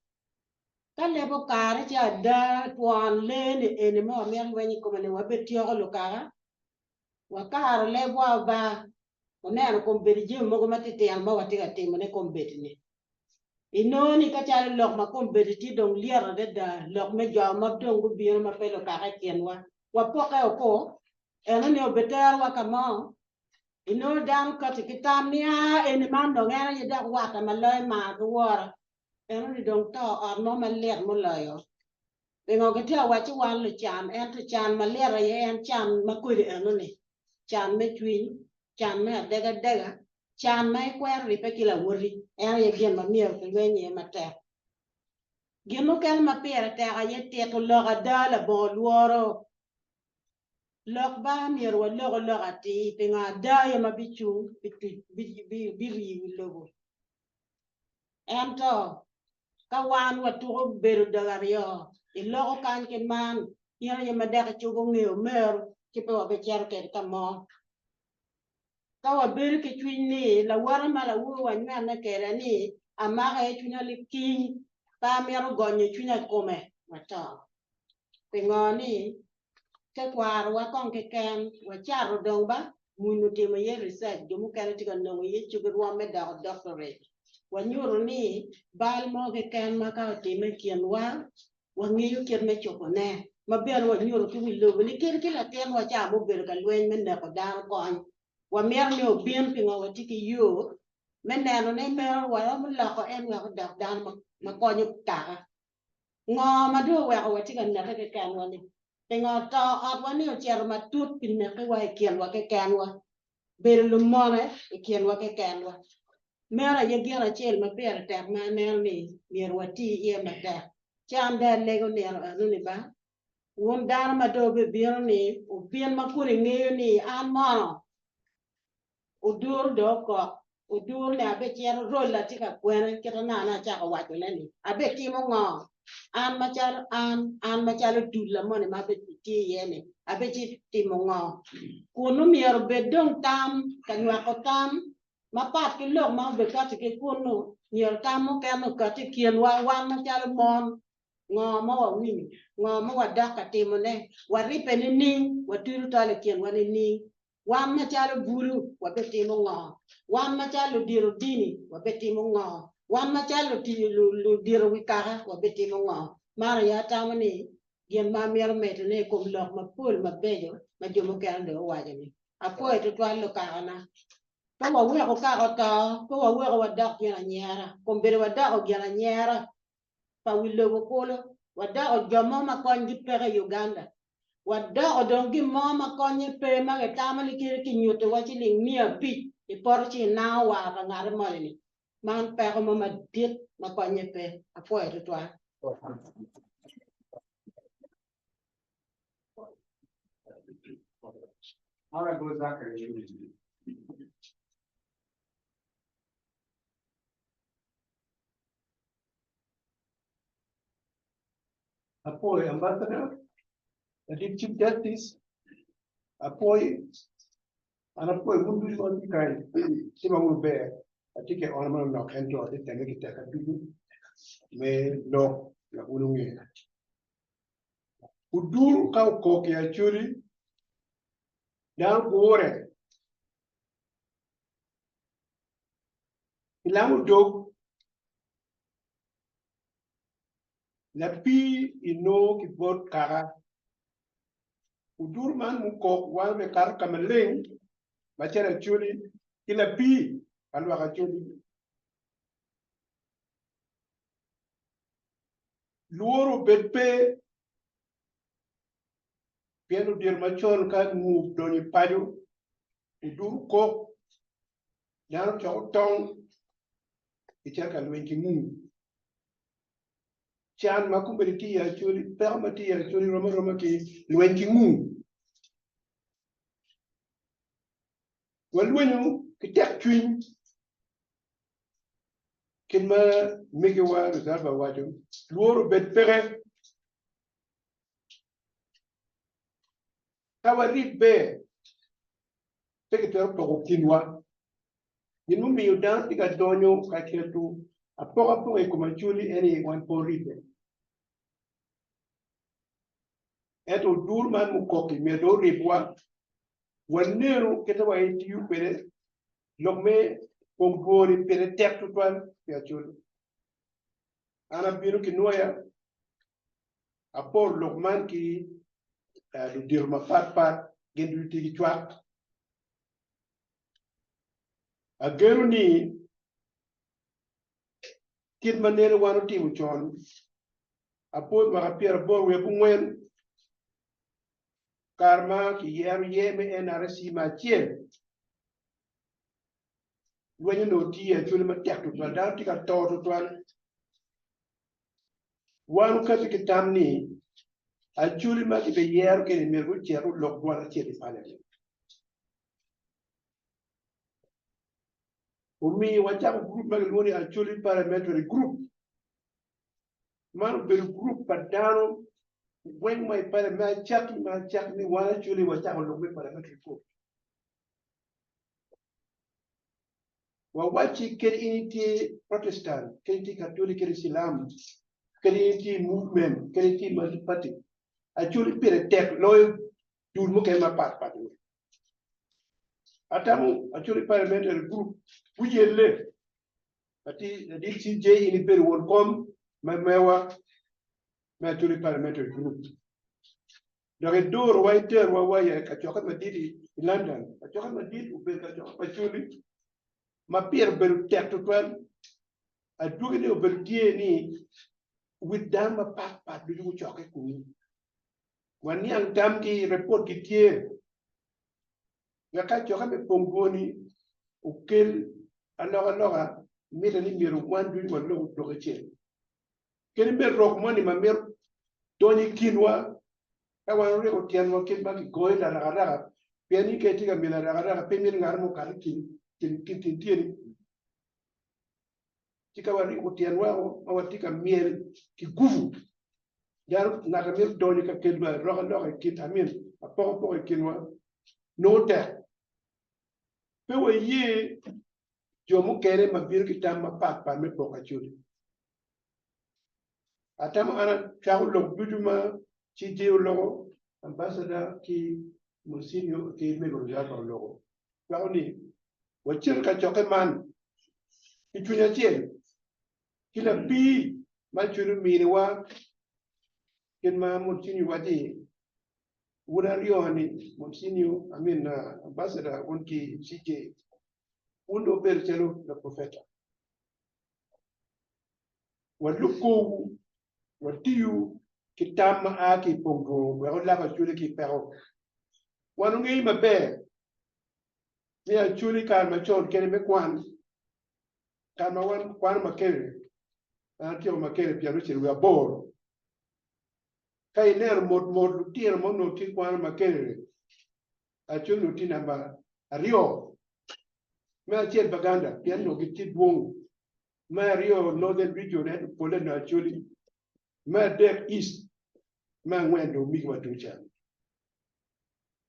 Ka leb okare ci ada twon lee-ni eni ma wamito lweny i kome-ni wabityeko lukaka. Wakaro lebwa oba, waneno kombeddi jami mogo matitino ma watye ka timone kombeddi-ni. Inongo ni ka calo lok ma kombeddi tye dong lyet adada, lok me jo ma dong gubino ma pe lukaka i kinwa, wapokke oko, enoni obiterowa ka mo. Inongo dano kati ki tam ni, Aa, eni man dong en aye dok watta ma loyo mar ki wora. Enoni dong to ot mo malit muloyo. Pingo gitye ka wacci wan lucan, ento can malit aye en can ma kodi enoni, can me cwiny, can me adegadega, can ma ikwero ribbe ki lawoti, en aye gin ma myero kilweny iye matek. Gin mukene ma pire tek aye tito lok ada labongo lworo. Lok ba myero waloko lok atir pingo ada aye ma bicung birii i wi lobo. Ento ka wan watuko bedo dog aryo, iloko kany ki man, in aye ma dok icubo nge omeru ci pe wabicito kwede ka mo. Ka wabedo ki cwiny ni lawote ma lawor wanywene kwede ni amake cwinya liking pe amito gonyo cwinya i kome, wato. Pingo ni tekwarowa kong keken wacato dong ba muni otimo iye research jo mukene tye ka nongo iye cogi rwom me doko doctorate wanyuto ni bal mo keken ma ka otime i kinwa wangeyo kit me cobone ma bene wanyuto ki wi lobo ni kadi ki latinwa ca ma obedo ka lweny me neko dano kony wamito ni obin pingo watye ki yo me neno ni meno waromo loko en wek odok dano ma konyo kaka. Ngo ma dong oweko watye ka neke kekenwa-ni? Pingo to otwa-ni ocito matut pi nekewa i kinwa kekenwa, bedo lumone i kinwa kekenwa? Meno aye gin acel ma pire tek ma aneno ni myero wati iye matek. Ci an dong alego nino eno-ni ba, wun dano ma dong wubibino-ni, wubin ma kun ingeyo ni an mono Oduro dong okok, oduro ni abicito rolla tye ka kwene kit ma nongo acako wacone ni abitimo ngo? An macalo an, an macalo dulla moni ma abitye iye ni abicitimo ngo? Kunu myero obed dong tam, ka nywako tam mapat ki lok ma obikati ki kunu, myero tam mukene okati i kinwa wan macalo mon, ngo ma wawinyo, ngo ma wadok ka timone, waribbe nining, watudo tol i kinwa nining? Wan macalo bulu wabitimo ngo? Wan macalo ludito dini wabitimo ngo? Wan macalo ludito wi kaka wabitimo ngo? Man aye atamo ni gin ma amito medone i kom lok mapol mabeco ma jo mukene dong guwaco-ni. Apwoyo tutwal lukakana. Pe waweko kaka oto, pe waweko wadok gin anyera. Kombeddi wadoko gin anyera pa wi lobo kulu, wadoko jo mo ma konygi peke i Uganda. Wadoko dong gin mo ma konye pe ma kitamo ni kadi kinyutiwa ciling 500 i poto ci inango war pa ngati moni-ni. Man peko mo madit ma konye pe. Apwoyo tutwal. Honorable Zachary. Apwoyo Ambassador, Ladit Chief Justice, apwoyi, an apwoyo wun ducu ma wutye kany, tima wunu ber, atye ki aona manok ento atye ka temme ki teka ducu me lok wek wun wunge. Odur ka okok i Acholi, dano gure, Ilamo dog lapii inongo ki bot kaka. Odur man mukok wan obikato ka maleng macalo Acholi ki lapii pa lwak Acholi. Lworo obed pe pien odyere macon ka nguu odonyo i paco odur kok dano coko tong gicito ka lweny ki nguu. Can ma kombeddi tye i Acholi, peko ma tye i Acholi rom aroma ki lweny ki nguu. Walwenyo ki tekcwiny kit ma megiwa Rosalba owaco, lworo obed peke. Ka waribbe, pe kitwero poko kinwa. Gin mumiyo dano tye ka donyo ka keto apokapoka i kom Acholi en aye wan pe oribbe. Ento odur man mukok-ki myero dong oribwa, wanenu kite wa etiyo kwede lok me pong dwor-ri pire tek tutwal pi Acholi. An abino ki nwoya, aporo lok man ki ludito mapatpat, gin ducu tye ki cwak. Ageno ni kit ma nene wan otimo con, apwod mwaka 89, kare ma kiyero yer me NRC me acel, lweny onongo tye i Acholi matek tutwal, dano tye ka to tutwal. Wan okati ki tam ni Acholi ma kibiyero keni myero gucit olok dwan acel i parliament. Omiyo wacako gurup ma kilwongo ni Acholi Parliamentary Group. Man obedo gurup pa dano weng ma i parliament me acakki me acakki ni wan Acholi wacako lok me parliamentary group. Wawacci kadi in itye Protestant, kadi itye Katoli, kadi Cilam, kadi in itye i movement, kadi itye i multi party, Acholi pire tek loyo dul mukene mapat pat weng. Atamo Acholi Parliamentary Group guyelle ati ladit CJ in ibedo won kom ma mewa me Acholi Parliamentary Group. Dok idorowa iterowa wa i kacokke madit i London. Kacokke madit obedo kacokke pa Acholi ma pire obedo tek tutwal. Adwogine obedo tye ni wi dano mapat pat ducu gucokke kunu. Waniang tamgi, repot gitye. Wek kacokke me pong dwoni okel alokaloka, mitte ni myero wan ducu walok lok acel. Kadi bed rok moni ma mito donyo i kinwa, ka wan oryeko tyenwa kit ma kigoyo larakaraka, pien in ka itye ka myelo arakaraka pe imito ngat mo okat i kin tyeni. Ci ka waryeko tyenwa ma watye ka myel ki gubu, dano ngat ma mito donyo ka kelo alokaloka i kin, I mean apokapoka i kinwa nongo tek. Pe waye jo mukene ma bino ki tam mapatpat me poko acholi. Atamo an acwako lok ducu ma CJ oloko, ambassador ki Monsignor ki Mego Rujaka oloko. Cwako ni wacit kacokke man ki cwiny acel ki lapii ma cwiny ominiwa kit ma Monsignor waci wun aryo-ni Monsignor, I mean ambassador wun ki CJ wun dong wubedo calo laprofeta. Walub korwu, watiyu ki tam ma a ki i pong dwongo wek olak Acholi ki i peko. Wan ongeyo maber ni Acholi kare macon kene me kwan, kare ma wan kwano Makerere, an atyeko Makerere pyerabicel wiye aboro. Ka ineno mot mot lutino ma onongo tye kwano Makerere, Acholi onongo tye namba aryo, me acel Baganda pien onongo gitye dwong. Me aryo Northern Region ento polle onongo Acholi, me adek East, me angwen dong omigi wa tung ca.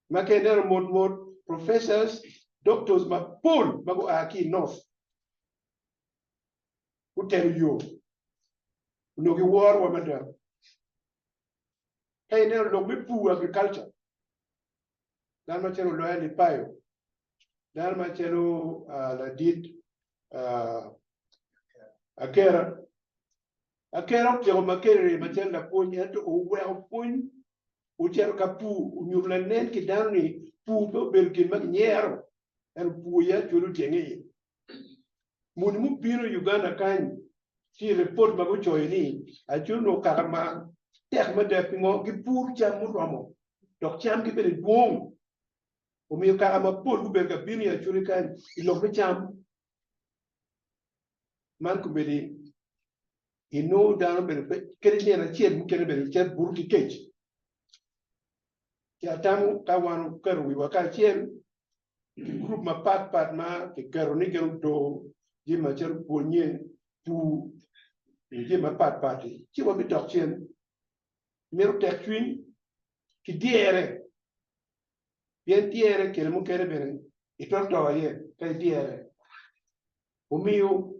Ma ka ineno mot mot professors, doctors mapol ma gua ki i North gutelo yo onongo giworowa mada. Ka ineno lok me pur agriculture, dano macalo Oloya Lipayo, dano macalo ladit Akera. Akera otyeko Makerere macalo lapwony ento oweko pwony ocito ka pur onyuto lanen ki dano ni pur pe obedo gin ma kinyero ento pur aye acwalo otyenge iye. Muni mubino i Uganda kany tye i repot ma gucoyo ni acwalo onongo kaka ma tek mada pingo gipuro cam muromo dok camgi bene dwong. Omiyo kaka mapol gubedo ka bino i Acholi kany i lok me cam. Man kombeddi inongo dano bene pe kadi nino acel mukene bene cito buto ki kec. Ci atamo ka wan oketo wiwa kacel ki gurup mapat pat ma kiketo ni gin odor jami macalo pwonye, pur, nyo jami mapat pat-ti, ci wabidok cen. Mito tekcwiny ki dyere. Pien dyere kine mukene bene itwero to iye ka idyere. Omiyo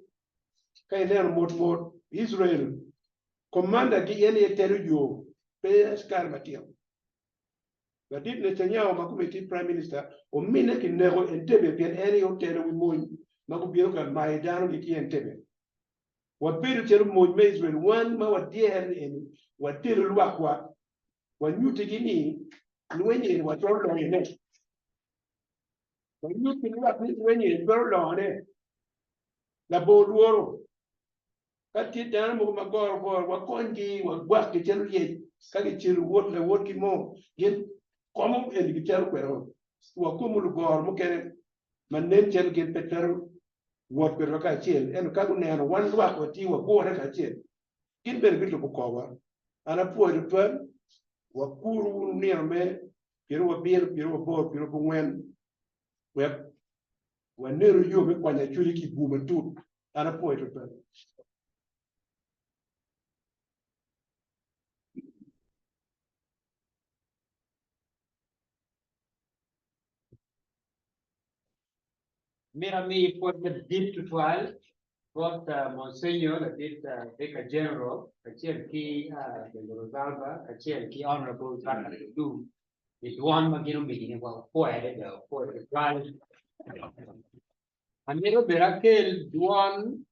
ka ineno mot mot Israel komandagi en aye telo yo pe askari matino. Ladit Netanyahu ma kome tye prime minister omine kineko Entebbe pien en aye otelo wi mony ma gubino ka mayo dano gi ki Entebbe. Wabedo calo mony me Israel wan ma wadyere ni eni watelo lwakwa wanyutigi ni lweny eni watwero loyone. Wanyut ki lwak ni lweny eni twero lone labongo lworo. Ka tye dano mogo ma goro goro, wakonygi, wagwakgi calo lyec. Ka gicelo wot lawotgi mo, gin komo eni gicito kwede. Wakomo lugoro mukene ma nen calo gin pe twero wot kwedwa kacel, ento ka guneno wan lwak watye wagure kacel. Gin bene bilubo korwa. An apwoyo tutwal, wakuru wunu nino me pyerowabiro, pyerowaboro, pyerobongwen, wek wanenu yo me kwanyo Acholi ki i bur matut. An apwoyo tutwal. Mito amiyi pwoc madit tutwal bot Monsignor ladit Vicar General kacel ki Mego Rosalba kacel ki Honorable Zachary Odum pi dwon ma gin omini wa wapwoyo adada wapwoyo tutwal. Amito bene akel dwon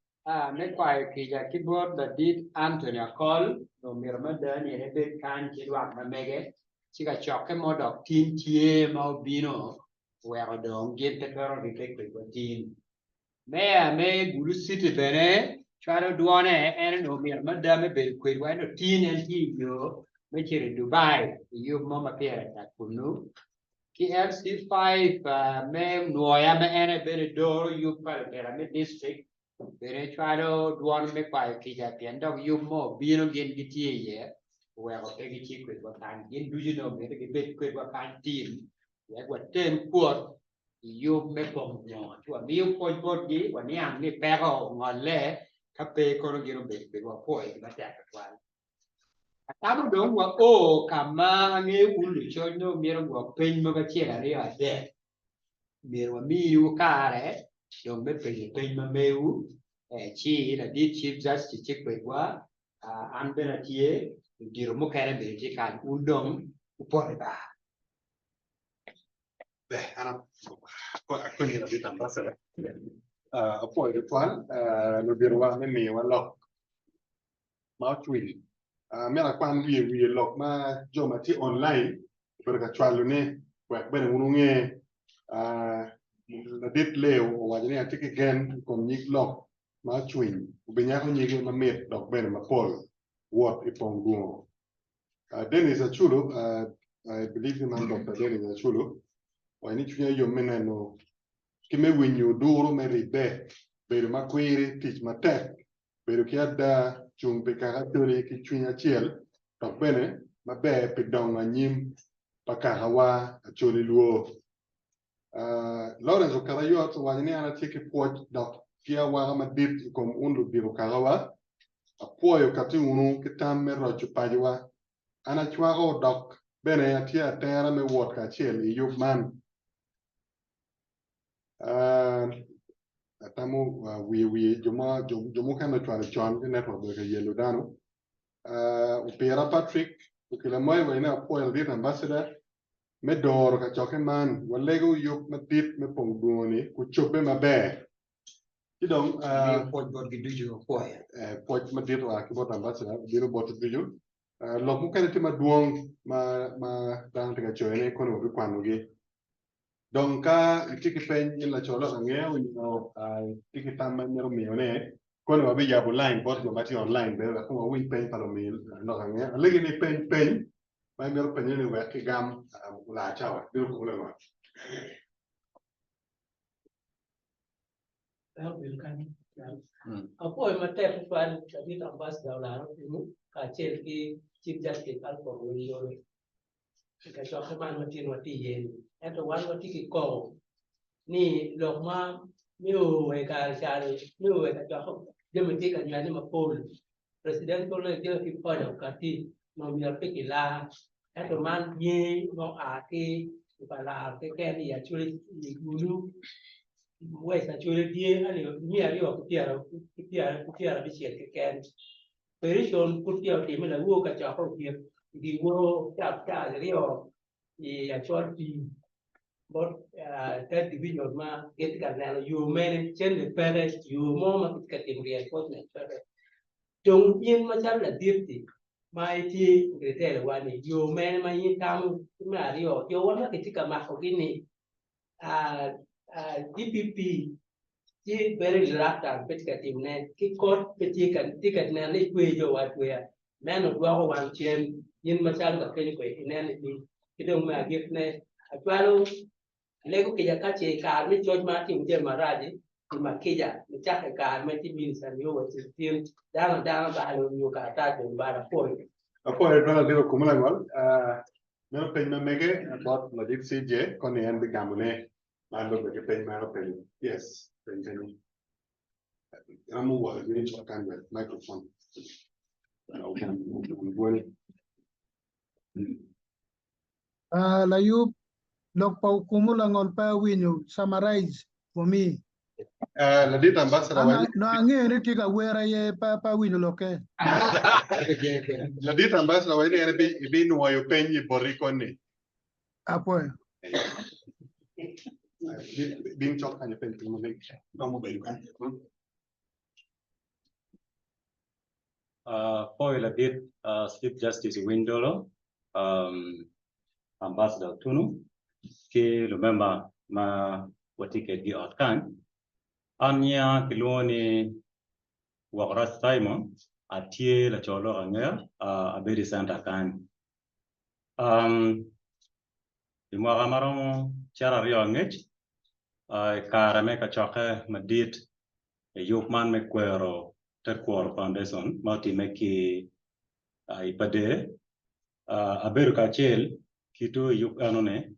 me kwayo kica ki bot ladit Anthony Akol onongo mito mada ni en ebed kany ki lwak ma mege ci kacokke mo dok tin tye ma obino oweko dong gin pe twero ribbe kwedwa tin. Meya me Gulu City bene cwalo dwone, en onongo mito mada me bedo kwedwa ento tin en tye i yo me cito i Dubai i yub mo ma pire tek kunnu. Ki LC5 me Nwoya ma en aye bene doro yub pa lutela me district bene cwalo dwon me kwayo kica pien dok yub mo obino gin gitye iye oweko pe gitye kwedwa kany. Gin ducu nongo myero gibed kwedwa kany tin wek watem kwot i yub me pong nyo ci wamiyo pwoc botgi waniang ni peko ongolle ka pe kono gin obedo kwedwa wapwoyogi matek tutwal. Atamo dong wa o ka ma angeyo wun lucoc nongo myero gwok peny mogo acel aryo adek. Myero wamiwu kare dong me penyo peny ma mewu ci ladit Chief Justice tye kwedwa, an bene atye, ludito mukene bene tye kany, wun dong wupoto i bar. Ber, an akonyi ladit ambassador. Apwoyo tutwal luditowa me miyowa lok ma ocwiny. Myero akwan wiye wiye lok ma jo ma tye online obedo ka cwalone wek bene wun wunge. Ladit Leo owaco ni atye ki gen i kom nyig lok ma ocwiny obinyako nyige mamit dok bene mapol wot i pong dwongo. Dennis Aculu, I believe ni man Dr. Dennis Aculu, owaco ni cwinya yom me neno ki me winyo duru me ribbe, bedo makwiri, tic matek bedo ki ada, cung pi kaka Acholi ki cwiny acel dok bene maber pi dongo anyim pa kakawa Acholi Luo. Lawrence Okarayot owaco ni an atye ki pwoc dok ki awaka madit i kom un ludito kakawa. Apwoyo kati unu ki tam me roco pacowa. An acwako dok bene atye atera me wot kacel i yub man. Atamo wiye wiye jo ma jo mukene ocwalo con ki network obedo ka yelo dano. Opira Patrick okelo amoyo wa ine apwoyo ladit ambassador me doro kacokke man. Walego yub madit me pong dwongo ni kucobbe maber. Ci dong Amiyo pwoc botgi ducu apwoyo. Pwoc madit oa ki bot ambassador obino boti ducu. Lok mukene tye madwong ma ma dano tye ka coyone kono wabikwanogi. Dong ka itye ki peny in laco lok angeya onyo itye ki tam ma imito miyone, koni wabiyabo line bot jo ma tye online bene wek kong wawiny peny pa lumi lok angeya. Alegi ni ipeny peny ma imito penyone ni wek kigam olar cawa. Bino koko lango. Apwoyo matek tutwal ladit ambassador Olara Otimu kacel ki Chief Justice Alfred Owiny-Ndolo. I kacokke man ma tin watye iye-ni. Ento wan watye ki koko ni lok ma me o wa i kare ca-ni, me o wa i kacokke jami tye ka nywene mapol. Presidential Executive Order okatti ma myero pe kilar ento man tye ma oa ki i pa laro keken i Acholi i Gulu West Acholi tye alip miya aryo ki pyerabicel keken. Pericon pud peya otimme lawor kacokke otyek i dyewor ca aryo i acol pii bot Third Division ma gitye ka neno yo mene cente peke yo mo ma kitye ka timo reinforcement peke. Dong in macalo ladit-ti ma itye itelo-wa-ni yo mene ma in itamo ki me aryo jowa ma kitye ka makogi-ni DPP tye very reluctant pe tye ka timone ki kot pe tye ka tye ka neno ni itwe jo wa atweya meno dwoko wan cen in macalo ka kenyo kwe inen ni ki dong me agikine acwalo alego kica ka ce i kare me coc ma atimo jami maraci. Tima kica nicakke i kare ma itye minista nio wa tin dano adana balo nyo karatac bene balo apwoyo. Apwoyo twal ladit Okumu Langol. Meno peny ma mege bot ladit CJ koni en bigamone ma lubbe ki peny ma en openyo. Yes, peny kenyo. Romo wot i cok kany wek microphone ogam dwoni. Layub, lok pa Okumu Langol pe awinyo, summarize for me. Ladit ambassador wa No angeyo ni tye ka wer aye pe awinyo lokke. Ladit ambassador wa ni en ibinwoyo peny i boti koni. Apwoyo. Bin cok kany ipeny piny ma romo bedo kany. Apwoyo ladit Chief Justice Owiny Dollo, Ambassador Otunu ki lumemba ma watye kwedgi i ot kany. An nyinga kilwongo ni Wokorac Simon, atye laco lok angeya, abedo i centa kany. I mwaka ma romo 12 angec, i kare me kacokke madit i yub man me kwero Tekwaro Foundation ma otimme ki i Pader, abedo kacel ki tu i yub enoni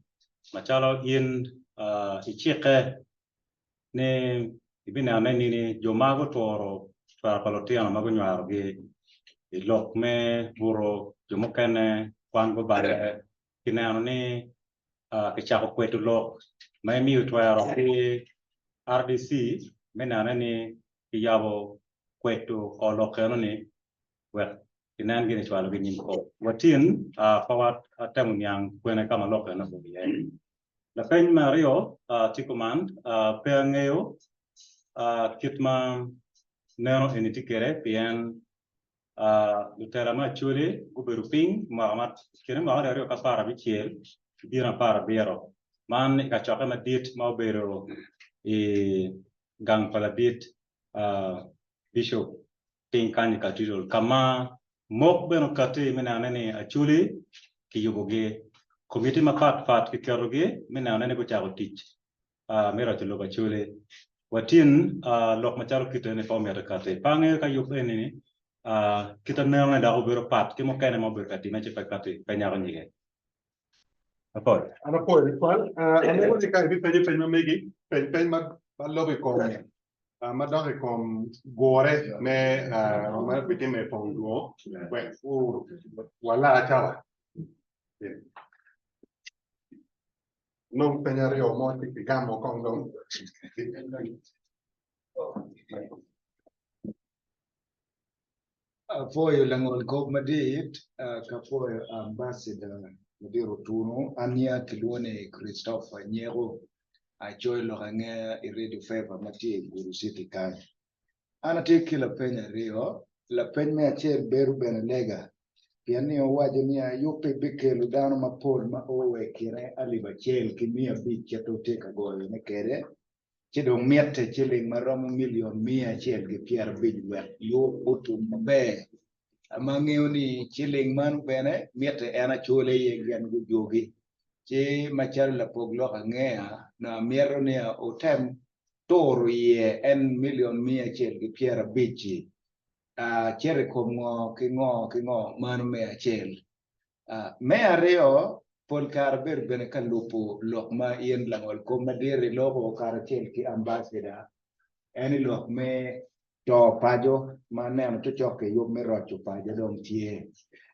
macalo in icikke ni ibinene nini jo ma guturo twero pa lutino ma gunywarogi i lok me buto jo mukene kwan gubale kineno ni kicako kwedo lok ma imiyo twero ki RDC me nene ni kiyabo kwedo kor lok enoni wek kinen gin ecwalogi i nyim kot. Watin pe watemo niang kwene ka ma lok eno obedo iye. Lapeny me aryo tye kuman, pe angeyo kit ma neno eni tye kwede pien lutela me Acholi gubedo piny mwaka ma kine mwaka alip aryo ki 16 ki bino 70 man i kacokke madit ma obedo i gang pa ladit Bishop piny kany i Cathedral ka ma mok bene okatti me nenone ni Acholi kiyubogi, komiti mapat pat kiketogi me nenone ni gucako tic me roco lobo Acholi. Watin lok macalo kite ni pe omito katti. Pe angeyo ka yub eni-ni kite nenone dok obedo pat ki mukene ma obedo ka time ci pe katti pe nyako nyige. Apwoyo. An apwoyo tutwal. Aneno ni ka ibipenyo peny ma megi, peny peny ma lobo i kom ma dok i kom gure me ma bitime i pong dwongo wek walar cawa. Nong peny aryo mo ci kigamo kong dong. Apwoyo langol kop madit ka apwoyo ambassador madit Otunu. An nyinga kilwongo ni Christopher Nyeko acoyo lok angeya i Radio Favor ma tye i Gulu City kany. An atye ki lapeny aryo, lapeny me acel bedo bene lega pien ni owaco ni ayubbe bikelo dano mapol ma o wa i kine alip acel ki 500 cito tye ka goyone kwede. Ci dong mitte ciling ma romo milion 150 wek yub otum maber. Ma angeyo ni ciling mano bene mitte en acole iye gin gujogi. Ci macalo lapog lok angeya, nongo amito ni otem turo iye en milion 150-ci cito i kom ngo ki ngo ki ngo mano me acel. Me aryo, pol kare abedo bene ka lubo lok ma in langol kom madit iloko karacel ki ambassador, en i lok me to paco ma aneno cocok ki yub me roco paco dong tye.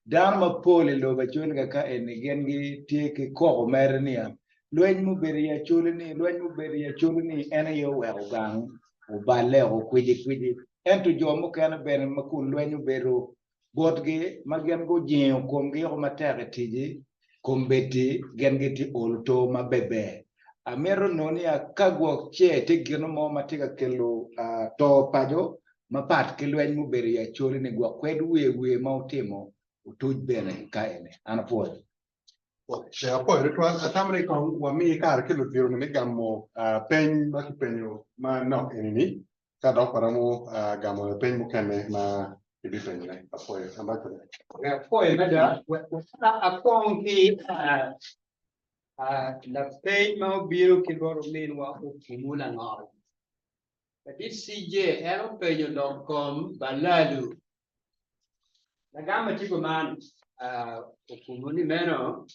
Dano mapol i lobo Acholi kaka eni gin gitye ki koko mere niya, lweny mubedo i Acholi ni, lweny mubedo i Acholi ni en aye oweko gang oballe oko kwicikwici. Ento jo mukene bene ma kun lweny obedo botgi ma gin gujingo komgi woko matek i ticci, kombeddi gin gitye olo to maberber. Amito nongo ni ka gwok ce tye gin mo ma tye ka kelo to paco mapat ki lweny mubedo i Acholi ni gwok kwed wiye wiye ma wutimo otuc bene ka eni. An apwoyo. Apwoyo tutwal. Atamo ni kong wami kare ki ludito ni me gamo peny ma kipenyo manok eni-ni. Ka dok waromo gamo lapeny mukene ma ibipenyone. Apwoyo. Ambassador. Apwoyo mada. Akwong ki lapeny ma obino ki bot ominwa Okumu Langol. Ladit CJ en openyo lok kom balalu. Lagam ma tye kuman okumu ni meno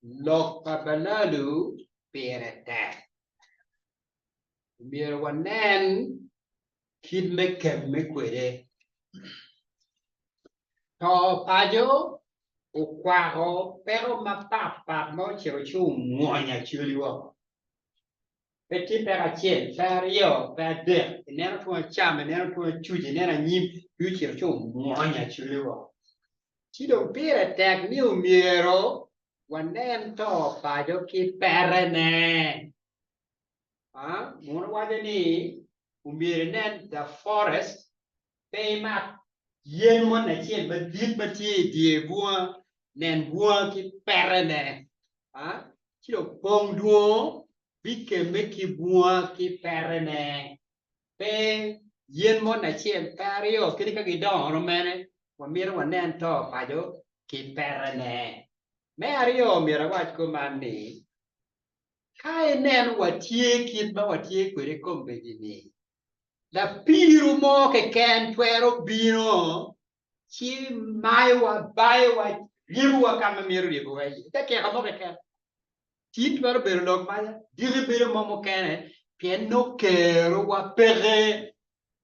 lok pa balalu pire tek. Myero wanen kit me kemme kwede. To paco okwako peko mapatpat ma ocito ci omwonyo Acholi woko. Pe tye peko acel, pe aryo, pe adek, ineno tung acam, ineno tung acuc, ineno anyim, ducu ocito ci omwonyo Acholi woko. Ci dong pire tek ni omyero wanen to paco ki perene. Muno waco ni omyero inen the forest pe imak yen moni acel madit ma tye i dye bunga, nen bunga ki petene, ci dong pong dwongo bikemme ki bunga ki petene. Pe yen moni acel, pe aryo, kadi ka gidongo rom mene, wamito wanen to paco ki petene. Me aryo myero awac kuman ni, ka ineno watye kit ma watye kwede kombeddi-ni, Lapiru mo keken twero bino ci mayowa, bayowa, ryebowa ka ma myero ryebowa iye. Dakika mo keken. Tin twero bedo lok maca, diki bedo mo mukene, pien nongo kerowa peke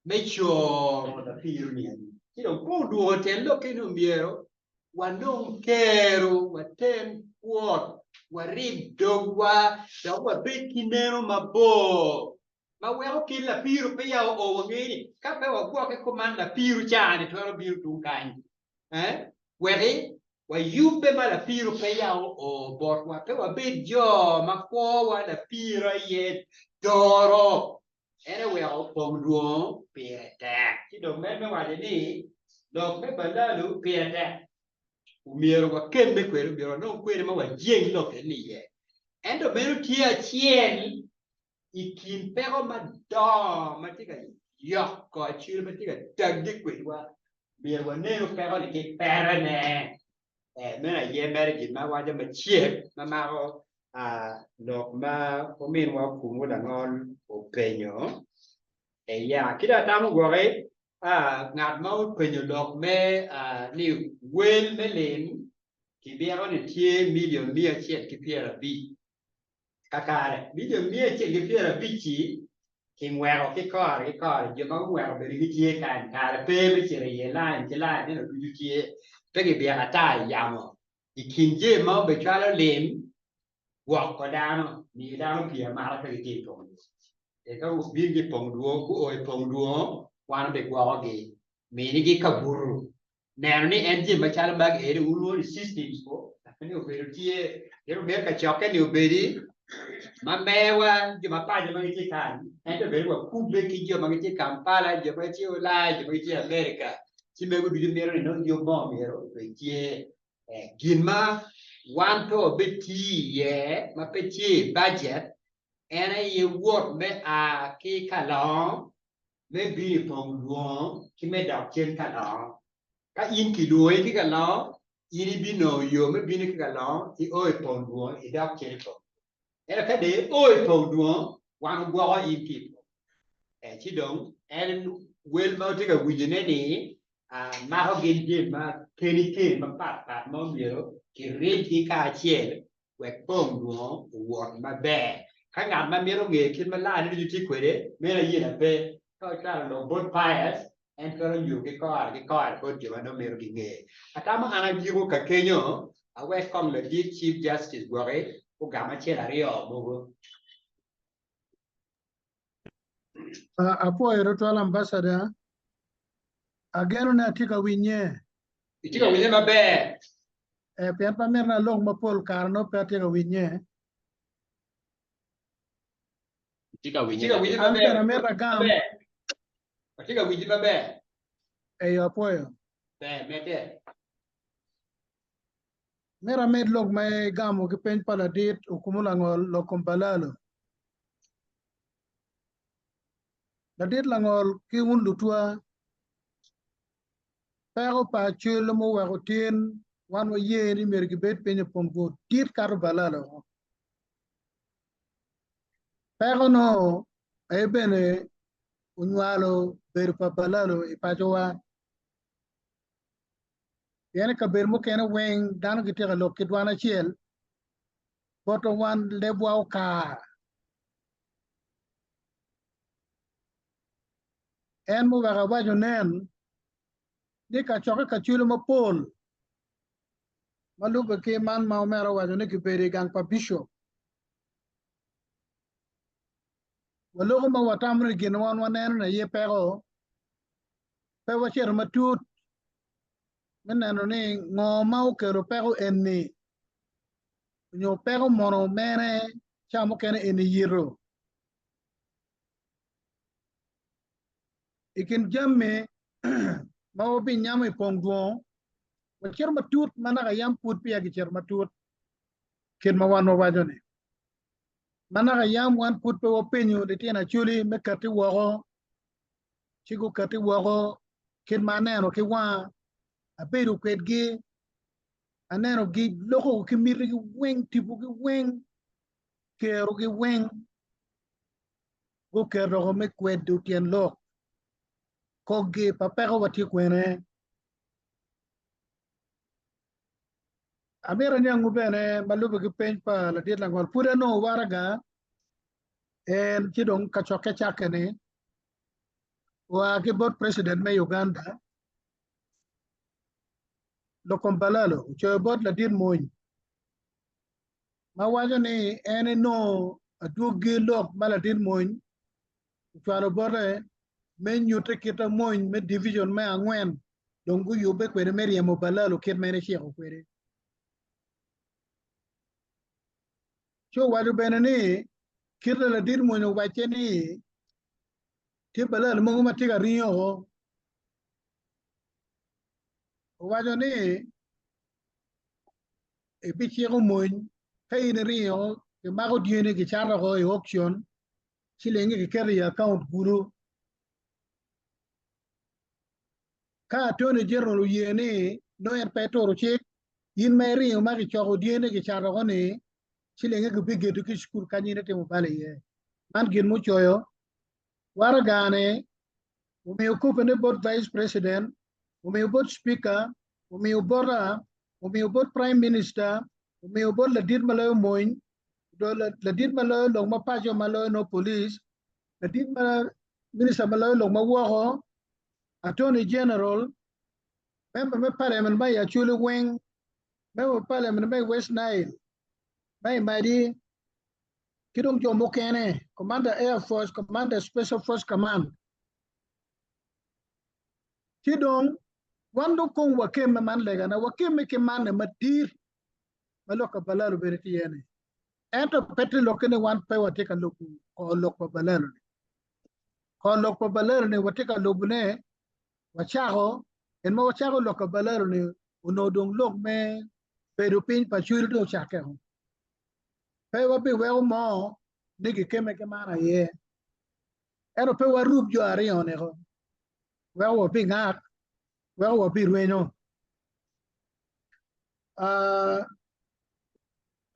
me coro lapiru-ni eni. Ci dong ka odwogo tyen lokke ni omyero wanong kero, watem kwot, warib dogwa, dok wabed ki neno mabor ma weko kit lapiru peya oo wangeyo ni ka pe wagwokke kuman lapiru ca-ni twero bino tung kany eh weki wayubbe ma lapiru peya oo botwa pe wabed jo ma kwowa lapiru aye doro en oweko pong dwongo pire tek. Ci dong med me waco ni lok me balalu pire tek omyero wakemme kwede omyero wanong kwede ma wajeng lok eni iye ento meno tye acel i kin peko madongo ma tye ka yoko acwiny ma tye ka tagge kwedwa, myero wanenu peko-ni ki perene. Eh, meno aye mere gin ma awaco macek ma mako lok ma ominwa Okumu Langol openyo. Eya, ki dong atamo gwoki ngat ma openyo lok me ni wel me lim kibyeko ni tye milion 150. Kakare, milion 150-ci kingweko ki kore ki kore, jo ma gungweko bene gitye kany, kare pe me cito iye lain ki lain ento ducu tye, pe gibyeko ata i yamo. I kin jami ma obecwalo lim, gwoko dano, miyo dano pii amata ka gitye i pong dwongo. Ka gubino ki i pong dwongo, guo i pong dwongo, wan obigwokogi, minigi kabuto, neno ni en jami macalo magi eni wulwongo ni systems ko ni obedo tye pien omyero kacokke ni obedi ma mewa jo ma paco ma gitye kany ento bene wakubbe ki jo ma gitye Kampala jo ma gitye Ulaya jo ma gitye America ci mego ducu mito ni nongo yub mo myero obed tye gin ma wan pe wabitiyo iye ma pe tye i bajet en aye wot me a ki kalongo me bino i pong lwongo ki me dok cen ka longo. Ka in kilwongi ki ka longo, in ibinongo yo me bino ki ka longo io i pong lwongo idok cen i pong lwongo. Ento ka dong io i pong lwongo, wan ogwoko in ki i pong. Eh, ci dong en wel ma wutye ka winyone-ni mako gin jami ma keni keni mapat pat ma omyero kiribgi kacel wek pong lwongo owot maber. Ka ngat ma mito ngeyo kit ma lane ducu tye kwede, meno ayela pe. Ka ocwalo lok bot Pius, en twero nyuto ki kore ki kore bot jo ma nongo mito ginge. Atamo an agiko ka kenyo, awek kong ladit Chief Justice gwoki ogam acel aryo mogo. Apwoyo tutwal Ambassador. Ageno ni atye ka winye. Itye ka winye maber. Eh, pien pe amito ni alok mapol kare nongo pe atye ka winye. Itye ka winye Itye ka winye An maber. bene amito agam. Maber. Atye ka winyi maber. Eyo apwoyo. Ber, medde. Mito amed lok ma igamo ki peny pa ladit Okumu Langol lok kom Balalo. Ladit Langol ki wun lutwa, peko pa Acwelo muweko tin wan waye ni myero gibed piny opong bur dit kato Balalo. Peko-nu. aye bene onywalo bedo pa balalo i pacowa. Pien i kabedo mukene weng dano gitye ka lok ki dwan acel, botwa wan lebwa okar. En muweko awaco nen ni kacokke kacwilo mapol ma lubbe ki man ma omera owaco ni kibedo i gang pa bicop. Waloko ma watamo ni gin wan waneno ni aye peko, pe wacito matut me neno ni ngo ma okelo peko eni nyo peko mono mene ca mukene eni yito. I kin jami ma wabinyamo i pong dwongo, wacito matut ma naka yam pud peya kicito matut kit ma wan wawaco-ni. Ma naka yam wan pud pe wapenyo litino Acholi me katti woko, ci gukatti woko kit ma aneno ki wanga, abedo kwedgi, anenogi loko ki mitigi weng, tipogi weng, kerogi weng, guketo woko me kwedo tyen lok koggi pa peko watye kwene. Amito aniangu bene ma lubbe ki peny pa ladit langol pud anongo waraga en ci dong kacokke cakke ni oa ki bot president me Uganda Lokom Balalo ocoyo bot ladit mony ma waco ni en enongo adwogi lok ma ladit mony ocwalo bote me nyutte kit ma mony me division me angwen dong guyubbe kwede me ryemo Balalo kit ma en eciko kwede. Ci owaco bene ni kit ma ladit mony owacce ni tye Balalo mogo ma tye ka ringo owaco ni ibiciko mony ka in iringo kimako dyeni kicato oko i auction cilingi kiketo i akaunt kulu. Ka Attorney General oye ni nongo en pe eturo cik, in ma iringo ma kicoko dyeni kicato oko ni cilingi kibigeto ki i cukul kany in itimo bal iye. Man gin mucoyo. Waraga-ni omiyo kopine bot Vice President, omiyo bot Speaker, omiyo bota, omiyo bot Prime Minister, omiyo bot ladit ma loyo mony, ladit ma loyo lok ma paco ma loyo nongo police, ladit ma minister ma loyo lok ma woko, Attorney General, member me parliament ma i Acholi weng, member me parliament ma i West Nile, ma i Madi, ki dong jo mukene, Commander Air Force, Commander Special Force Command. Ci dong, wan dong kong wakemme man legana, wakemme ki manne madit ma lok pa Balal obedo tye iye-ni. Ento pe te lokke ni wan pe watye ka lubo kor lok pa Balal-ni. Kor lok pa Balal-ni watye ka lubone, wacako, gin ma wacako lok pa Balal-ni onongo dong lok me bedo piny pa cwiny dong ocakke-o. Pe wabiweko mo ni gikemme ki man aye. Ento pe warub jo aryo-ni-ko, weko wabingak, weko wabirwenyo. Ah,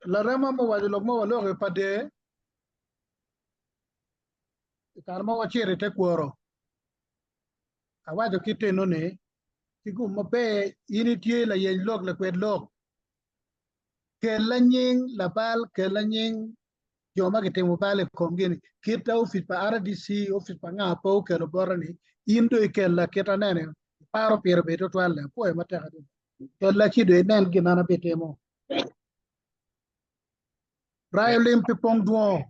larema muwaco lok ma waloko i pade i kare ma wacito i te kworo, awaco ki teno ni, ki gum maber in itye layeny lok lakwed lok, kella nying labal, kella nying jo ma gitimo bal i komgi-ni, kit ta opic pa RDC, opic pa nga pe okelo bota-ni, in dong ikella kit anene, iparo pire bene tutwal-le, apwoyo matek adada. Kella ci dong inen gin an abitimo. Rayo lim pi pong dwongo.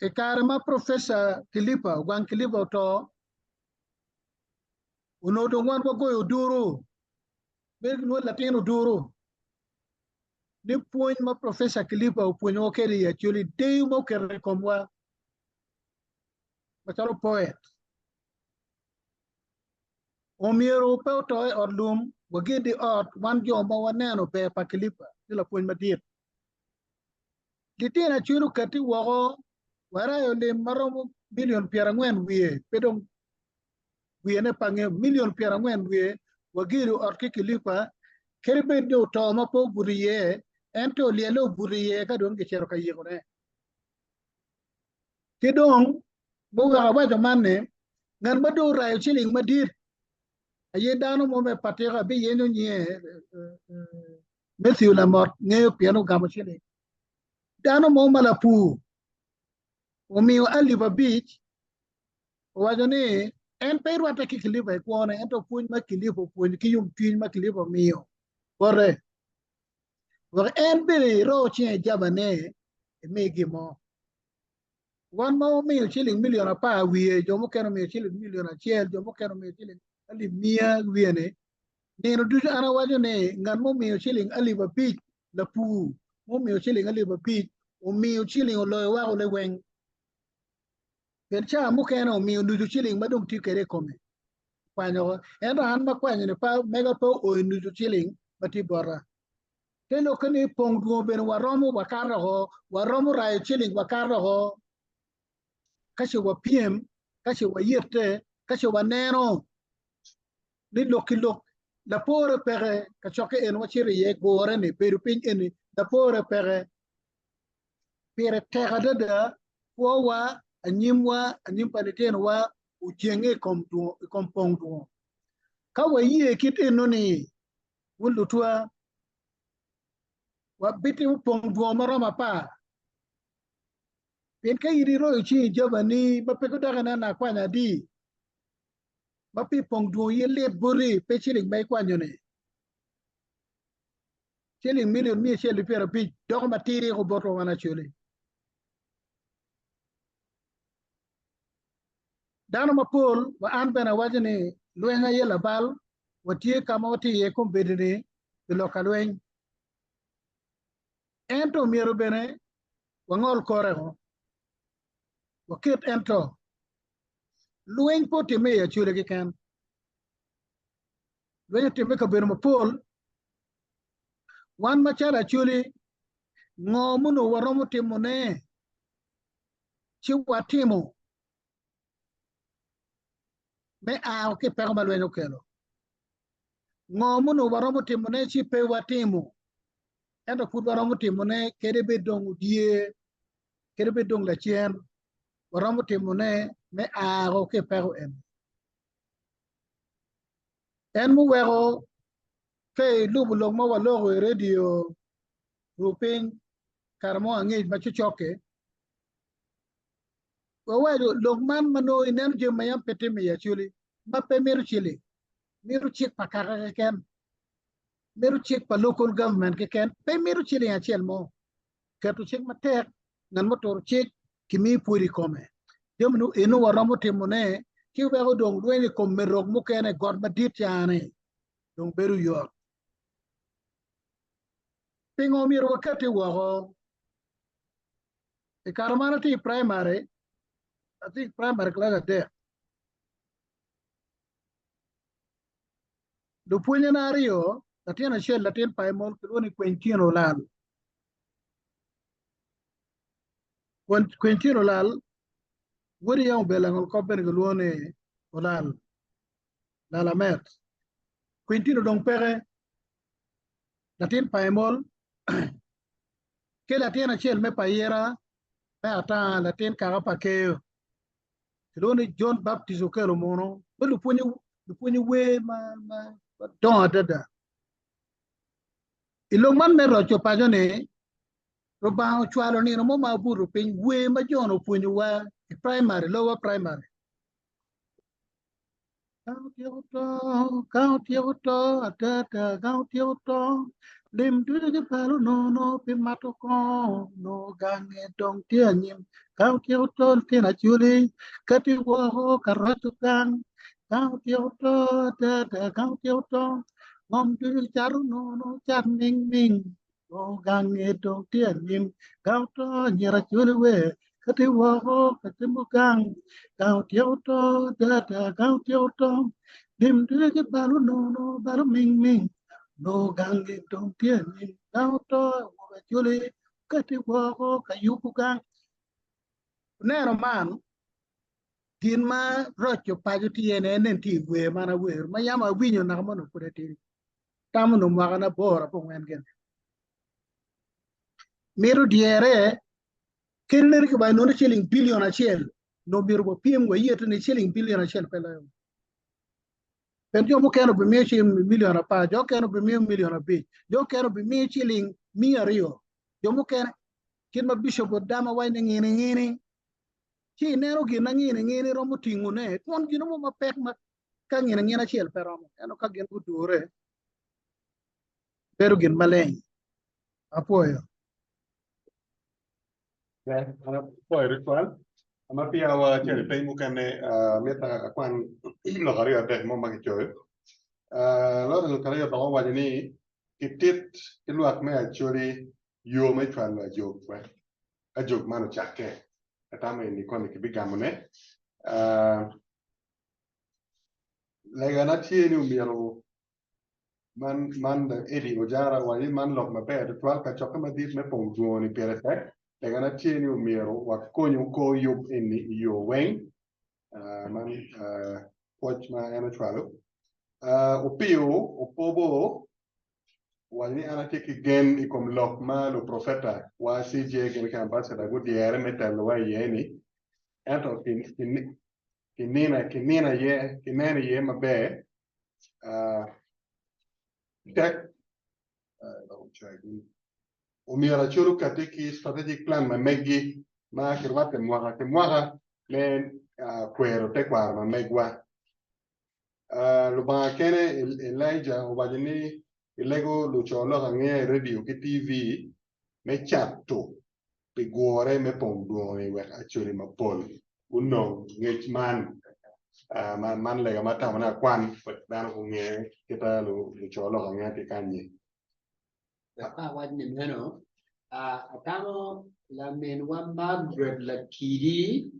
I kare ma Professor Kilipa, Ogwang Kilipa oto, onongo dong wan wagoyo oduru, bedo ki lwod latin oduru, ni pwony ma Professor Kilipa opwonyowa kwede i Acholi deyo ma oketo i komwa macalo poet. Omyero pe oto i ot lum, waged i ot wan jo ma waneno ber pa Kilipa ni lapwony madit. Litino Acholi okatti woko warayo lim ma romo milion 40 wiye pe dong wiye ne pange milion 40 wiye wagedo ot ki Kilipa kadi bed ni oto ma pe obuto iye ento lyelle obuto iye ka dong gicito ka yikone. Ki dong muweko awaco man ni, ngat ma dong orayo ciling madit aye dano mo me patika biyenyo nyinge Matthew Lamot ngeyo pien ogamo ciling. Dano mo ma lapur omiyo 5000 owaco ni en pe rwatte ki Kilipa i kwone ento pwony ma Kilipa opwonyo ki yomcwiny ma Kilipa omiyo bote wek en bene iro cinge i jabane emi gin mo. Wan ma omiyo ciling milion 10 wiye, jo mukene omiyo ciling milion 1, jo mukene omiyo ciling 100,000 wiye-ni, nino ducu an awaco ni ngat mumiyo ciling 5000 lapur mumiyo ciling 5000 omiyo ciling oloyo wako liweng. Pien ca mukene omiyo nucu ciling ma dong tye kwede i kome kwanyo oko. Ento an ma kwanyo-ni pe mega pe ooyo nucu ciling ma tye bota. Te lokke ni pong dwongo bene waromo wakato oko, waromo rayo ciling wakato oko ka ce wapyem, ka ce wayette, ka ce waneno ni lok ki lok lapore peke, kacokke en wacito iye gure-ni, bedo piny eni lapore peke. Pire tek adada kwowa, anyimwa, anyim pa litinowa ojenge i kom dwongo, i kom pong dwongo. Ka waye kit eno-ni, wun lutwa, wabitimo pong dwongo ma romo 10. Pien ka in iroyo cingi i jabani ma pe dok ineno akwanyo adi, ma pi pong dwongo in lit boti, pe ciling ma ikwanyo-ni, ciling milion 150 doko matidi ko botwa wan Acholi. Dano mapol wa an bene awaco ni lweny aye labal, watye ka ma watye iye kombeddi-ni pi lok ka lweny. Ento myero bene wangol kore o, waket ento lweny pe otimme i Acholi keken. Lweny otimme i kabedo mapol. Wan macalo Acholi, ngo ma onongo waromo timone ci watimo me a ki i peko ma lweny okelo? Ngo ma onongo waromo timone ci pe watimo, ento pud waromo timone kadi bed dong odye, kadi bed dong lacen, waromo timone me a ki i peko eni. En muweko ka ilubo lok ma waloko i redio rupiny kare mo angec ma cocok-ki, wawaco lok man ma nongo ineno jami ma yam pe timme i Acholi ma pe mito ciling, mito cik pa kaka keken, mito cik pa local government keken, pe mito ciling acel mo. Keto cik matek, ngat ma oturo cik kimiyo pwod i kome. Jami nu eno waromo timone ci weko dong lweny i kom merok mukene got madit cani dong bedo yot. Pingo myero wakati woko? I kare ma an atye i primary, atye i primary class adek, lupwonyena aryo, latin acel latin paimol kilwongo ni Quentin Olal. Quentin Olal, wode yam obedo langol kop bene kilwongo ni Olal, Lalamet. Quentin odong peke, latin paimol ki latin acel me payira me ata latin kaka pa keyo kilwongo ni John Baptist Okello Muno ma lupwonye lupwonye wer ma ma madongo adada. I lok man me roco paco-ni, Lubanga ocwalo nino mo ma abuto piny wer ma John opwonyowa i primary, lower primary. Ka otyeko to, ka otyeko to, adada, ka otyeko to, lim ducu gibalo nono pi mato kongo, nongo gange dong tye anyim. Ka otyeko to, litino Acholi, kati woko ka roco gang. Ka otyeko to, adada, ka otyeko to, ngom ducu gicato nono, cat ming ming. Nongo gange dong tye anyim. Ka oto, anyira Acholi we, kati woko ka timo gang. Ka otyeko to, adada, ka otyeko to, lim ducu gibalo nono, balo ming ming. Nongo gange dong tye anyim. Ka oto, awobe Acholi, kati woko ka yubo gang. Wuneno man, gin ma roco paco tye iye-ni en nen tye i wer man awero ma yam awinyo naka ma onongo pud atidi. Tamo onongo mwakana aboro abongwen gin. Mito dyere. Kadi nene kibayo nono ciling bilion acel, nongo myero wapyem wayete ni ciling bilion acel pe loyo. Pien jo mukene obimiyo ciling milion apar, jo okene obimiyo milion abic, jo okene obimiyo ciling miya aryo, jo mukene kit ma bicop odama waco ni ngini ngini, ci ineno gin na ngini ngini romo tingone, twon gin mo mapek ma ka ngini ngini acel pe romo, ento ka gin gudure bedo gin maleng. Apwoyo. Apwoyo tutwal. Ma peya wacito i peny mukene, mito akwan lok aryo adek mo ma kicoyo. Lawrence Lukarayo dok owaco ni kitit ki lwak me Acholi yo me cwalo ajog wek ajog man ocakke. Atamo eni koni kibigamone. Legana tye ni omyero Man man Eddie Ojara owaco ni man lok maber tutwal kacokke madit me pong dwongo ni pire tek. Legana tye ni omyero wakonyu kor yub eni i yo weng. Man pwoc ma en ocwalo. Opiyo Opobo owaco ni an atye ki gen i kom lok ma luprofeta wa CJ gin ki ambassador gudyere me telowa iye ni ento kinino iye kineno iye maber tek omyero acol okati ki strategic plan ma meggi ma kirwatte mwaka ki mwaka me kwero tekwaro ma megwa. Lubanga kene Elijah owaco ni ilego luco lok angeya i radio ki TV me cato pi gure me pong dwongo-ni wek acholi mapol gunong ngec man. Man lega ma atamo ni akwan wek dano gunge kita luco lok angeya tye kany-nyi. Wek pe awac ni meno, atamo laminwa Margaret Lakidi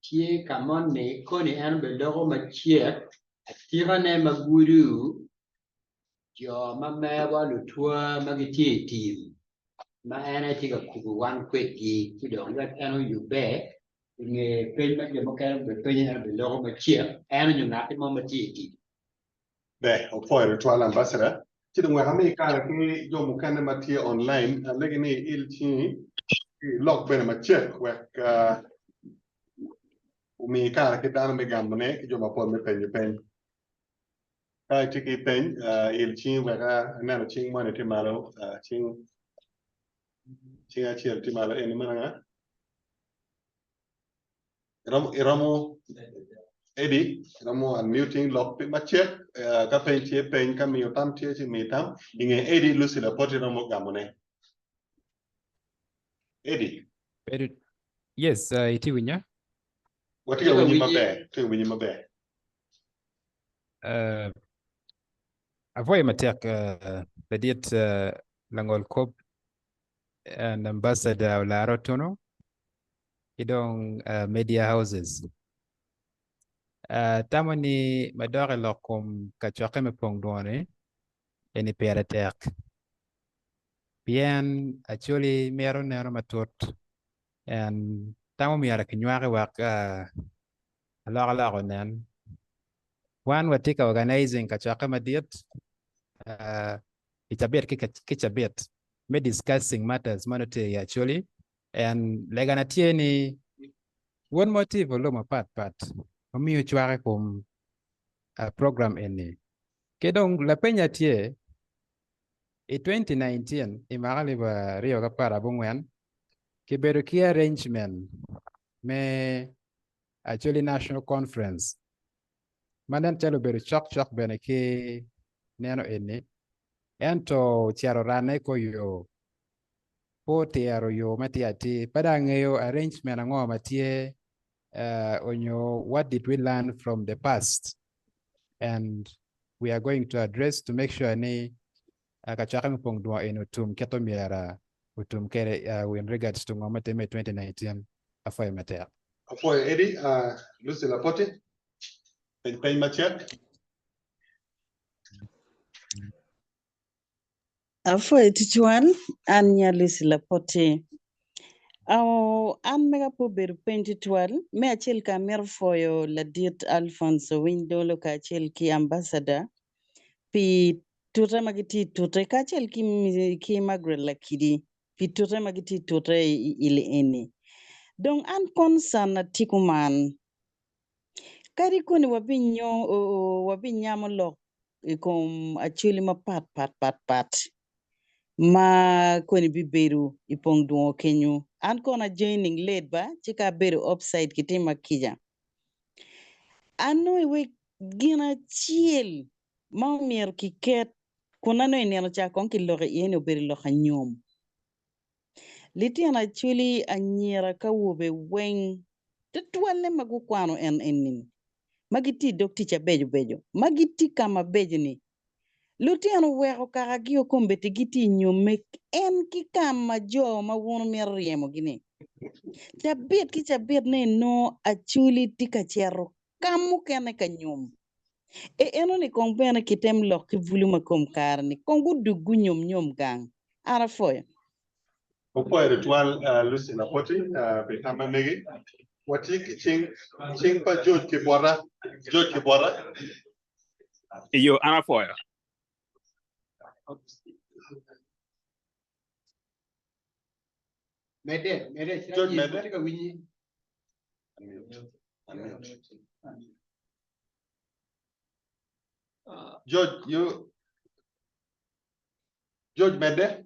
tye ka moni koni en obeloko macek atikane ma gudo jo ma merwa lutwa ma gitye i tim ma en aye tye ka kubo wan kwedgi ci dong wek en oyubbe i nge peny ma jo mukene obipenye en obiloko macek en onyo ngatti mo ma tye i tim. Ber, opwoyo tutwal Ambassador. Ci dong wek ami kare ki jo mukene ma tye online, alegi ni iil cingi ci ilok bene macek wek omi kare ki dano me gamone ki jo mapol me penyo peny. Ka itye ki peny, il cingi wek aneno cing moni tye malo, cing cing acel tye malo eni meno anga? Iromo iromo Eddie iromo unmuting lok pi macek ka peny tye peny ka miyo tam tye ci mi tam inge Eddie Lucy Lapoti romo gamone. Eddie. Bedo yes, itye winya? Watye ka winyi maber, watye ka winyi maber. Uh, apwoyo matek uh, ladit uh, langol kop and ambassador Olara Otuno ki dong uh, media houses. Uh, tamo ni madok i lok kom kacokke me pong dwoni eni pire tek pien Acholi mito neno matut and tamo myero kinywaki wek uh, alokaloka onen. Wan watye ka organizing kacokke madit uh, i cabit ki cabit me discussing matters ma nongo tye i Acholi and legana tye ni wun ma wutye i volume mapat pat wumiyo cwak i kom uh, program eni. Ki dong lapenya tye i 2019 i mwaka alip aryo ki apar abongwen kibedo ki arrangement me Acholi National Conference ma nen calo obedo cok cok bene ki neno eni ento ocito orane kor yo pe otiro yo ma tye atir pe dong angeyo arrangement ango ma tye onyo what did we learn from the past and we are going to address to make sure ni kacokke me pong dwongo eni otum kit omyero otum kwede in regards to ngo ma timme i 2019 apwoyo matek. Apwoyo Eddie, Lucy Lapoti, peny peny macek. Apwoyo tutwal, an nya Lucy Lapoti. Oh, an mega pe obedo peny tutwal. Me acel ka amito pwoyo ladit Alphonse Owiny Dolo kacel ki ambassador pi tute ma gitye i tute kacel ki, ki Margaret Lakidi pi tute ma gitye i tute i, i li eni. Dong an concern na tye kuman, kadi koni wabinyamo lok i kom acholi mapat pat pat pat ma koni bibedo i pong dwongo kenyo. An kono a joining late ba ci ka abedo offside kitima kica. Anongo iwek gin acel ma omyero kiket kun anongo i nino ca kong kiloko iye ni obedo lok anyom. Litino acholi anyira ki awobe weng tutwalle ma gukwano en eni ma gitye i dog tic abeco beco ma gitye ka mabeco ni lutino oweko kakagi o kombeddi gitye i nyomme en ki ka ma jo ma wun wumito ryemogi ni cabit ki cabit ne inongo acholi tye ka cito ka mukene ka nyom. E enoni kong bene kitem lok ki bulu ma kom kare ni kong gudug gunyom nyom gang. An apwoyo. Opwoyo tutwal Lucy Lapoti pi tam ma megi. Watye ki cing cing pa George Kibwota. George Kibwota. Iyo, an apwoyo. Medde, medde, George medde. Atye ka winyi. Unmute. Unmute. George, you George medde.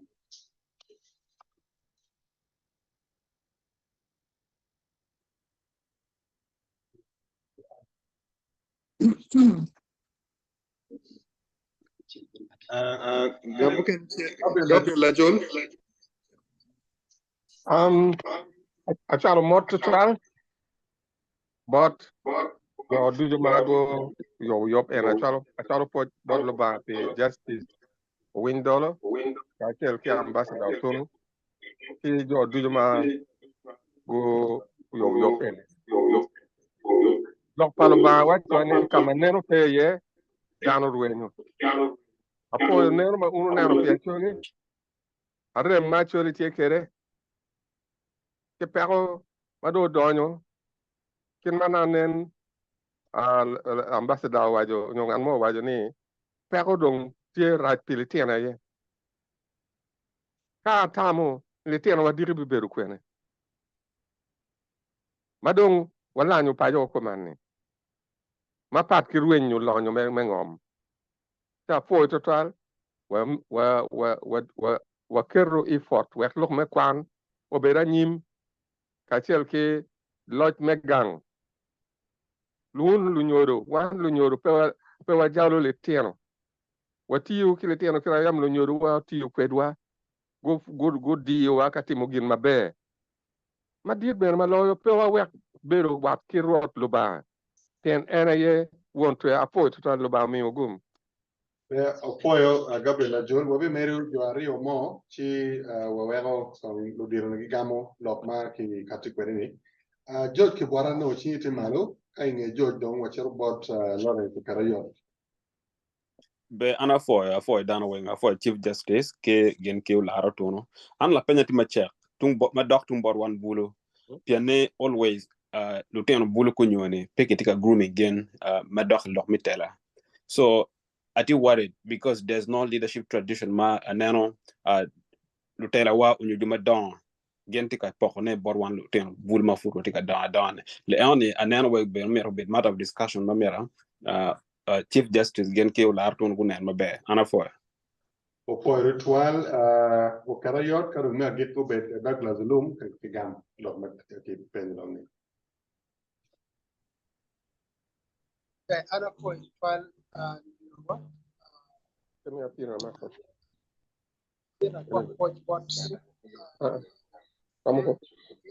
Gabriel Lajol. Acalo mot tutwal bot jo ducu ma go yobo yub en acalo acalo pwoc bot Lubanga pi Justice Owiny Dolo kacel ki Ambassador Otunu ki jo ducu ma gu yobo yub eni. Lok pa Lubanga wacciwa ni ka ma neno pe iye dano rwenyo. Apwoyo neno ma un wuneno pi Acholi, arem ma Acholi tye kwede ki peko ma dong odonyo kit ma nen ambassador owaco nyo ngat mo owaco ni peko dong tye rac pi litino aye. Ka atamo litinowa diki bibedo kwene ma dong walanyo paco kuman-ni mapat ki rwenyo lonyo me ngom. Ci apwoyo twatwal waketo effort wek lok me kwan obed anyim kacel ki loc me gang. Wun lunyodo, wan lunyodo pe wajalo litino. Watiyo ki litino kit ma yam lunyodowa otiyo kwedwa, gudiyowa ka timo gin maber. Madit bene ma loyo, pe wawek bedo wat ki Rwot Lubanga, pien en aye Won Twer. Apwoyo twatwal, Lubanga omiwu gum. Opwoyo Gabriel Ajol. Wabimedo jo aryo mo ci waweko kong ludito-ni gigamo lok ma kikatti kwede-ni. George Kibwota nongo cingi tye malo, ka i nge George dong wacito bot Lawrence Okerayot. Be an apwoyo, apwoyo dano weng, apwoyo Chief Justice ki gin ki Olara Otuno. An lapenya tye macek tung bot ma dok tung bot wan bulu pien ni always uh, lutino bulu kunyo ni pe kitye ka grooming gin uh, ma dok i lok me tela. So atye worried because there's no leadership tradition ma aneno uh, lutela wa onyo jo madongo gin tye ka poko ne bot wan lutino bul ma pud watye ka dongo adonga ni. Le eno ni aneno wek bene myero obed matter of discussion ma myero uh, uh, Chief Justice gin ki Olara Tunu gunen maber. An apwoyo. Opwoyo tutwal uh, oket ayot ka dong me agikki obed Douglas Olum ki gam lok ma kipenyo dong ni. Okay, an apwoyo tutwal uh, luwa. Tira pwoc bot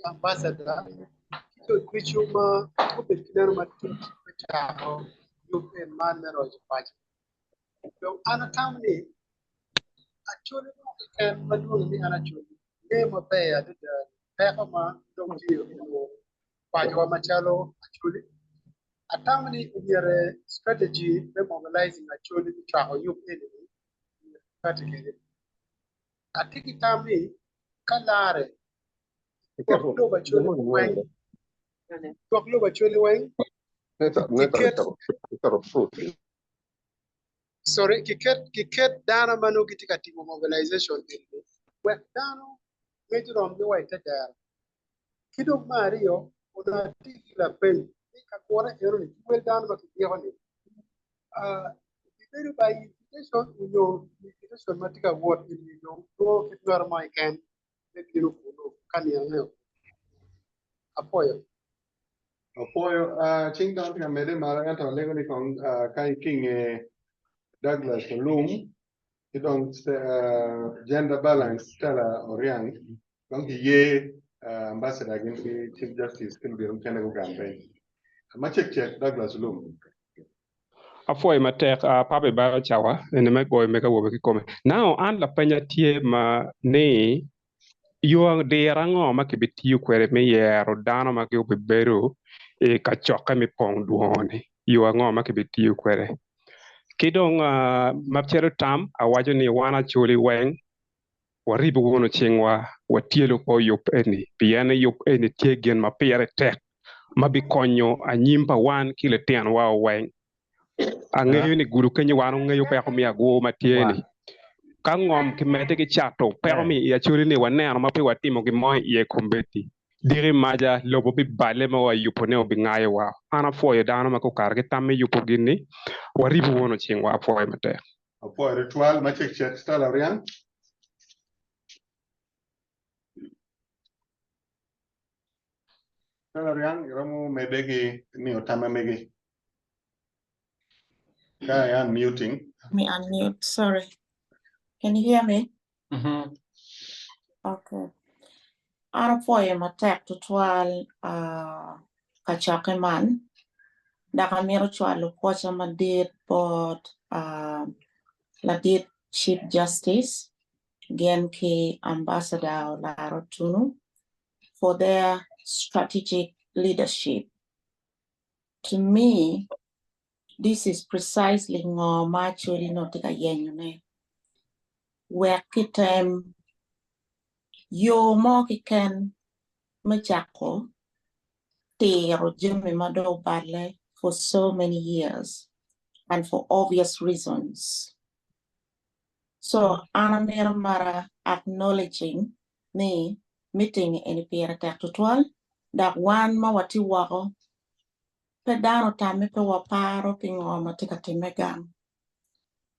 ambassador ki jo ducu ma gubedo ki neno matut me cako yub en man me roco paco. Dong an atamo ni Acholi mo keken ma lwonge ni an Acholi ngeyo maber adada peko ma dong tye i pacowa macalo Acholi. Atamo ni myero strategy me mobilizing Acholi me cwako yub eni-ni myero kikati kwede. Atye ki tam ni ka larre, gwok lobo Acholi weng, gwok lobo Acholi weng, kiket sorry, kiket kiket dano ma nongo gitye ka timo mobilization eni wek dano ngec rom gi wa i te dero. Ki dong me aryo, onongo atye ki lapeny ni ka kure eno-ni ki wel dano ma kibyeko-ni, obibedo by invitation onyo invitation ma tye ka wot eni dong nongo kit ngat mo keken me bino kunu ka niange o. Apwoyo. Apwoyo. Cing dano tye ka medde malo ento alego ni kong ka ikinge Douglas Olum ki dong gender balance Stella Oriang dong kiye ambassador gin ki chief justice ki ludito mukene gugam piny. Macek cek Douglas Olum. Apwoyo matek Papi balo cawa eni me goyo mege awobe kikome. Now an lapenya tye ma ni yo diro ango ma kibitiyo kwede me yero dano ma gibibedo i kacokke me pong dwongo ni? Yo ango ma kibitiyo kwede? Ki dong macalo tam awaco ni wan Acholi weng waribo wunu cingwa watyelo kor yub eni pien yub eni tye gin ma pire tek ma bikonyo anyim pa wan ki litinowa weng. Angeyo ni gudo kenyo wan ongeyo peko me agur ma tye ni. Ka ngom kimedde ki cato peko me i Acholi ni waneno ma pe watimo gin mo iye kombeddi. Diki maca lobo bibale ma wayubo ne obingayo wa. An apwoyo dano ma gukato ki tam me yubo gin ni waribo wunu cingwa apwoyo matek. Apwoyo tutwal macek cek Stella Oriang. Stella Oriang iromo medde ki miyo tam ma megi. Ka I unmuting. Let me unmute. Sorry. Can you hear me? Okay. An apwoyo matek tutwal uh, kacokke man dok amito cwalo pwoca madit bot uh, ladit Chief Justice gin ki Ambassador Olara Otunu for their strategic leadership. To me, this is precisely ngo ma Acholi nongo tye ka yenyone. Wek kitem yo mo keken me cako tiro jami ma dong oballe for so many years and for obvious reasons. So an amito mara acknowledging ni meeting eni pire tek tutwal dok wan ma watye woko pe dano otamme pe waparo pi ngo ma tye ka timme gang.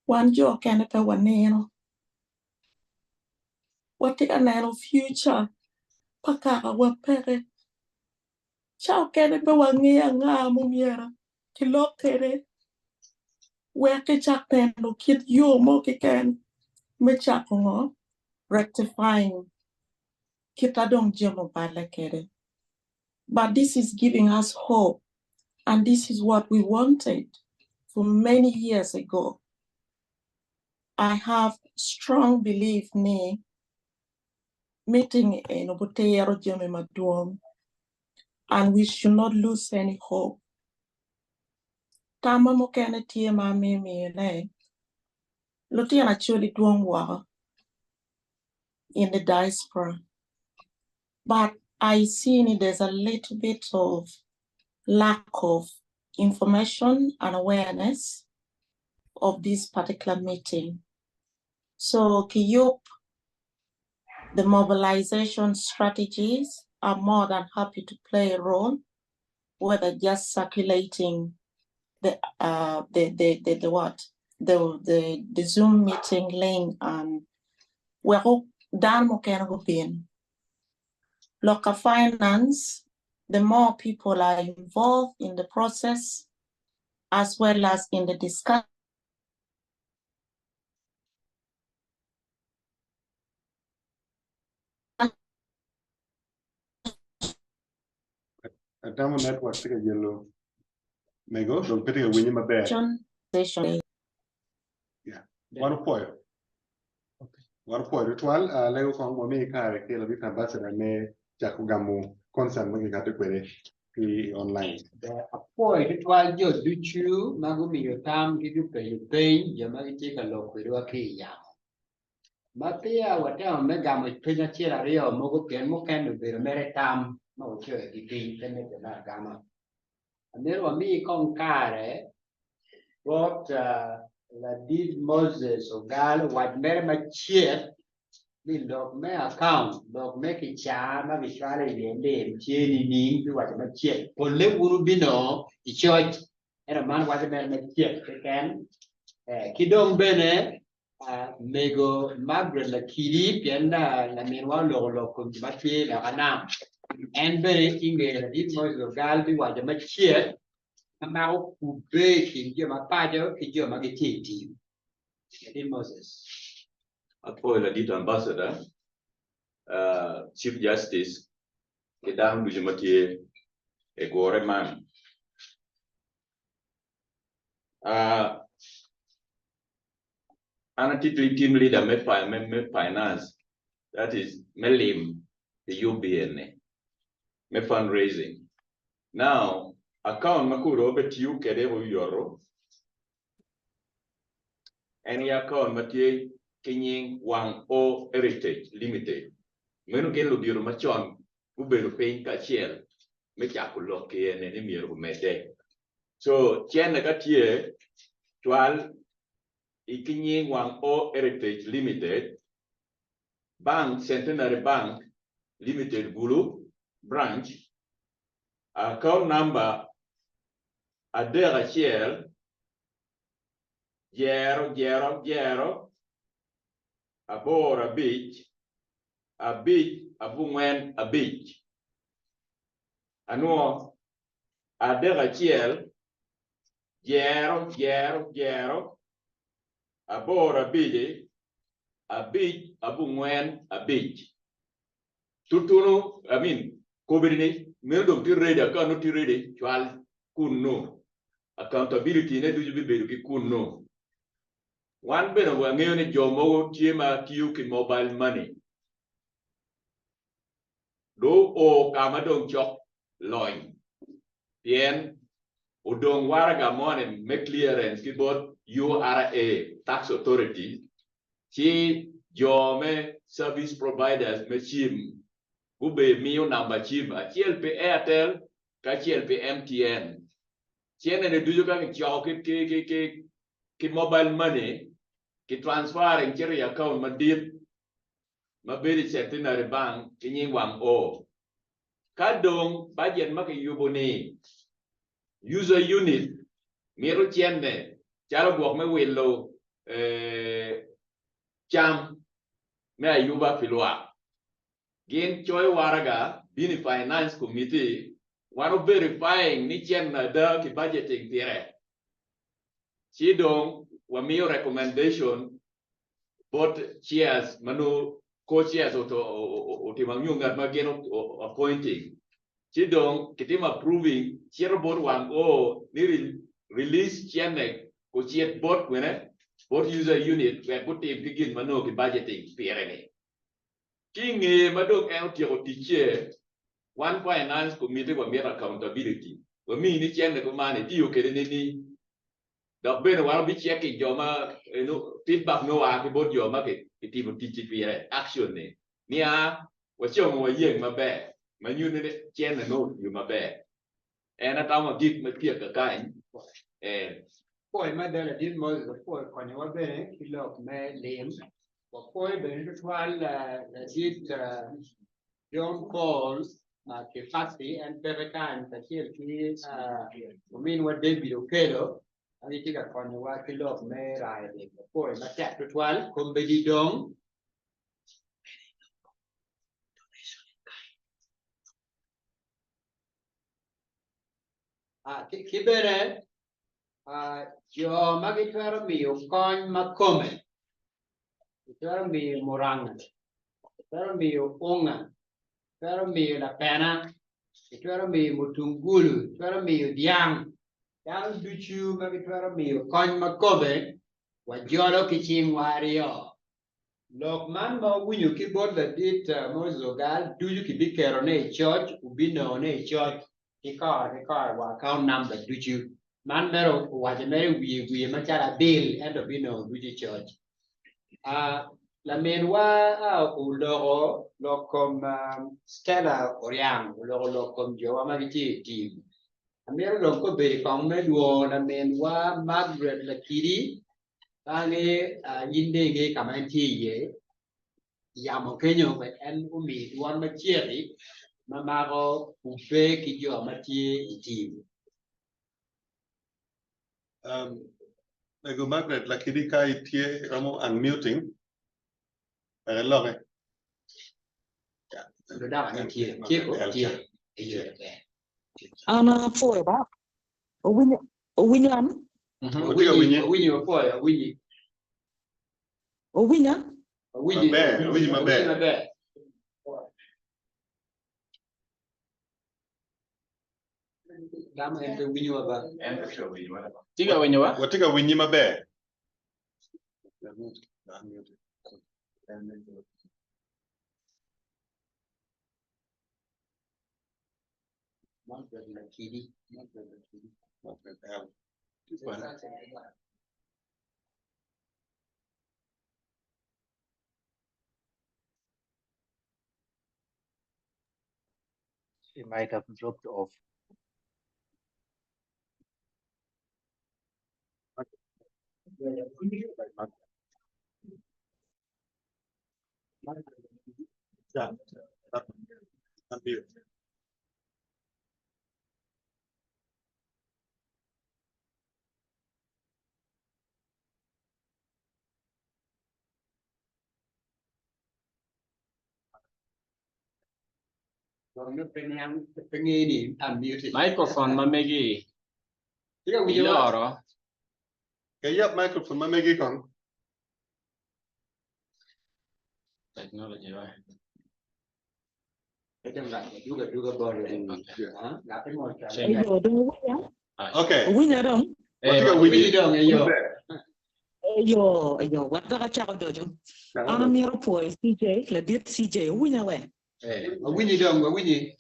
Wan jo okene pe wanino. Watye ka neno future pa kaka wa peke. Ca okene pe wangeyo anga ma omyero kilok kwede wek kicak neno kit yo mo keken me cako ngo rectifying kit a dong jami oballe kwede. But this is giving us hope and this is what we wanted for many years ago. I have strong belief ni meeting eni obitiro jami madwong and we should not lose any hope. Tamma mukene tye ma amiyo miyone, lutino Acholi dwong woko in the diaspora but I see ni there's a little bit of lack of information and awareness of this particular meeting. So kiyub the mobilization strategies are more than happy to play a role, whether just circulating the uh the the the, the what the the the Zoom meeting link and weko dano mukene gubin. Loka finance, the more people are involved in the process as well as in the discussion. Atamo network tye ka yelo mego dong pe tye ka winye maber. Yeah. Wan opwoyo. Wan opwoyo tutwal. Alego kong wami kare ki ladit ambassador me cako gamo concern ma kikati kwede ki online. Ber apwoyo tutwal jo ducu ma gumiyo tam ki gupenyo peny jo ma gitye ka lok kwedwa ki i yamo. Ma peya watemo me gamo peny acel aryo mogo pien mukene obedo mere tam ma wacoyogi piny pe mitte me agama. Amito wami kong kare bot ladit Moses Ogal owac mere macek. Ni lok me account, lok me kicaa ma kicwalo iye lim tye nining biwaco macek. Polle wun wubinongo i coc, ento man waco mere macek keken. Ki dong bene mego Margaret Lakidi, pien laminwa oloko lok kom jo ma tye i loka nam, en bene i nge ladit Moses Ogal biwaco macek ma mako kubbe i kin jo ma paco ki jo ma gitye i tim. Ladit Moses. Apwoyo ladit ambassador, Chief Justice ki dano ducu ma tye i gure man. An atye team leader me finance that is me lim pi UBN ni me fundraising. Now account ma kulu wabitiyo kwede oyoto En aye akaunt ma tye ki nying Wang O Heritage Limited. Meno gin ludito macon gubedo piny kacel me cako lok ki ene ni myero gumedde. So cene ka tye cwal i ki nying Wang O Heritage Limited, Bank Centenary Bank Limited Gulu Branch, Account number 31 jero jero jero 8 5 5 abongwen 5. Anwo 3 1 jero jero jero 8 5 5 abongwen 5. Tutunu, I mean, kobedi ni meno dong tye ready, account nongo tye ready, cwal kunnu. Accountability ne ducu bibedo ki kunnu. Wan bene wangeyo ni jo mogo tye ma tiyo ki mobile money. Dong oo ka ma dong cok lony pien odong waraga moni me clearance ki bot URA, Tax Authority, ci jo me service providers me cim gube miyo namba cim acel pi Airtel ki acel pi MTN. Cene-ni ducu ka kicoko ki mobile money ki transferring cito i account madit ma bedo i Centenary Bank ki nying wang o. Ka dong bajet ma kiyubo ni user unit mito cente calo gwok me wilo cam me ayuba pi lwak, gin coyo waraga bino i Finance Committee wan o verifying ni cente ada ki budgeting pire ci dong wamiyo recommendation bot chairs ma nongo co-chairs otimo nyo ngat ma gin appointing ci dong kitimo approving cito bot wang o ni release cene ocit bot kwene bot user unit wek gutim ki gin ma nongo ki budgeting pire ni. Ki inge ma dong en otyeko ticce wan finance committee wamito accountability wamini cene kuman itiyo kede nini? Dok bene wan wabicekking jo ma feedback nongo oa ki bot jo ma kitimo tic-ci pire, action ni, nia wacomo wayeng maber ma nyuto ni cene nongo otiyo maber. En atamo agik me tyeka kany en. Pwoyo mada ladit Moses opwoyo konyowa bene ki lok me lim. Wapwoyo bene tutwal ladit John Paul Kifasi en peke kany kacel ki ominwa David Okello ma gitye ka konyowa ki lok me rayo lim. Wapwoyo matek tutwal. Kombeddi dong ki bene jo ma gitwero miyo kony ma kome Itwero miyo muranga, itwero miyo unga, itwero miyo lapena, itwero miyo mutungulu, itwero miyo dyang. Dano ducu ma gitwero miyo kony ma kome, wajolo ki cingwa aryo. Lok man ma wuwinyo ki bot ladit Moses Ogal ducu kibiketone i coc, wubinongone i coc ki kore ki kore wa account number ducu. Man mere owaco mere wiye wiye macalo abil ento binongo ducu i coc. Laminwa oloko lok kom Stella Oryang oloko lok kom jowa ma gitye i tim. Amito dong kobedo kong me lwongo laminwa Margaret Lakidi bange in dong inge ka ma en tye iye. yamo kenyo wek en omi dwon macek ma mako kubbe ki jo ma tye i tim. Um, Mego Margaret Lakidi ka itye iromo unmuting wek iloki. An apwoyo ba. Owinyo owinyo an? Watye ka winyi. Awinyi apwoyo awinyi. Owinya? Awinyi. Maber, awinyi maber. maber. Damo en pe winyowa ba. Tye ka winyowa? Watye ka winyi maber. Margaret Lakidi. Margaret Lakidi. Margaret L. She might have dropped off. Yeah. Unmute. Microphone ma megi iloro. Kayap microphone ma megi kong. Technology ba. Eyo dong owinya? Okay. Owinya dong? Watye ka winyi. Eyo, eyo, wek dok acako doco. An amito pwoyo CJ, ladit CJ, owinya we? Awinyi dong, awinyi.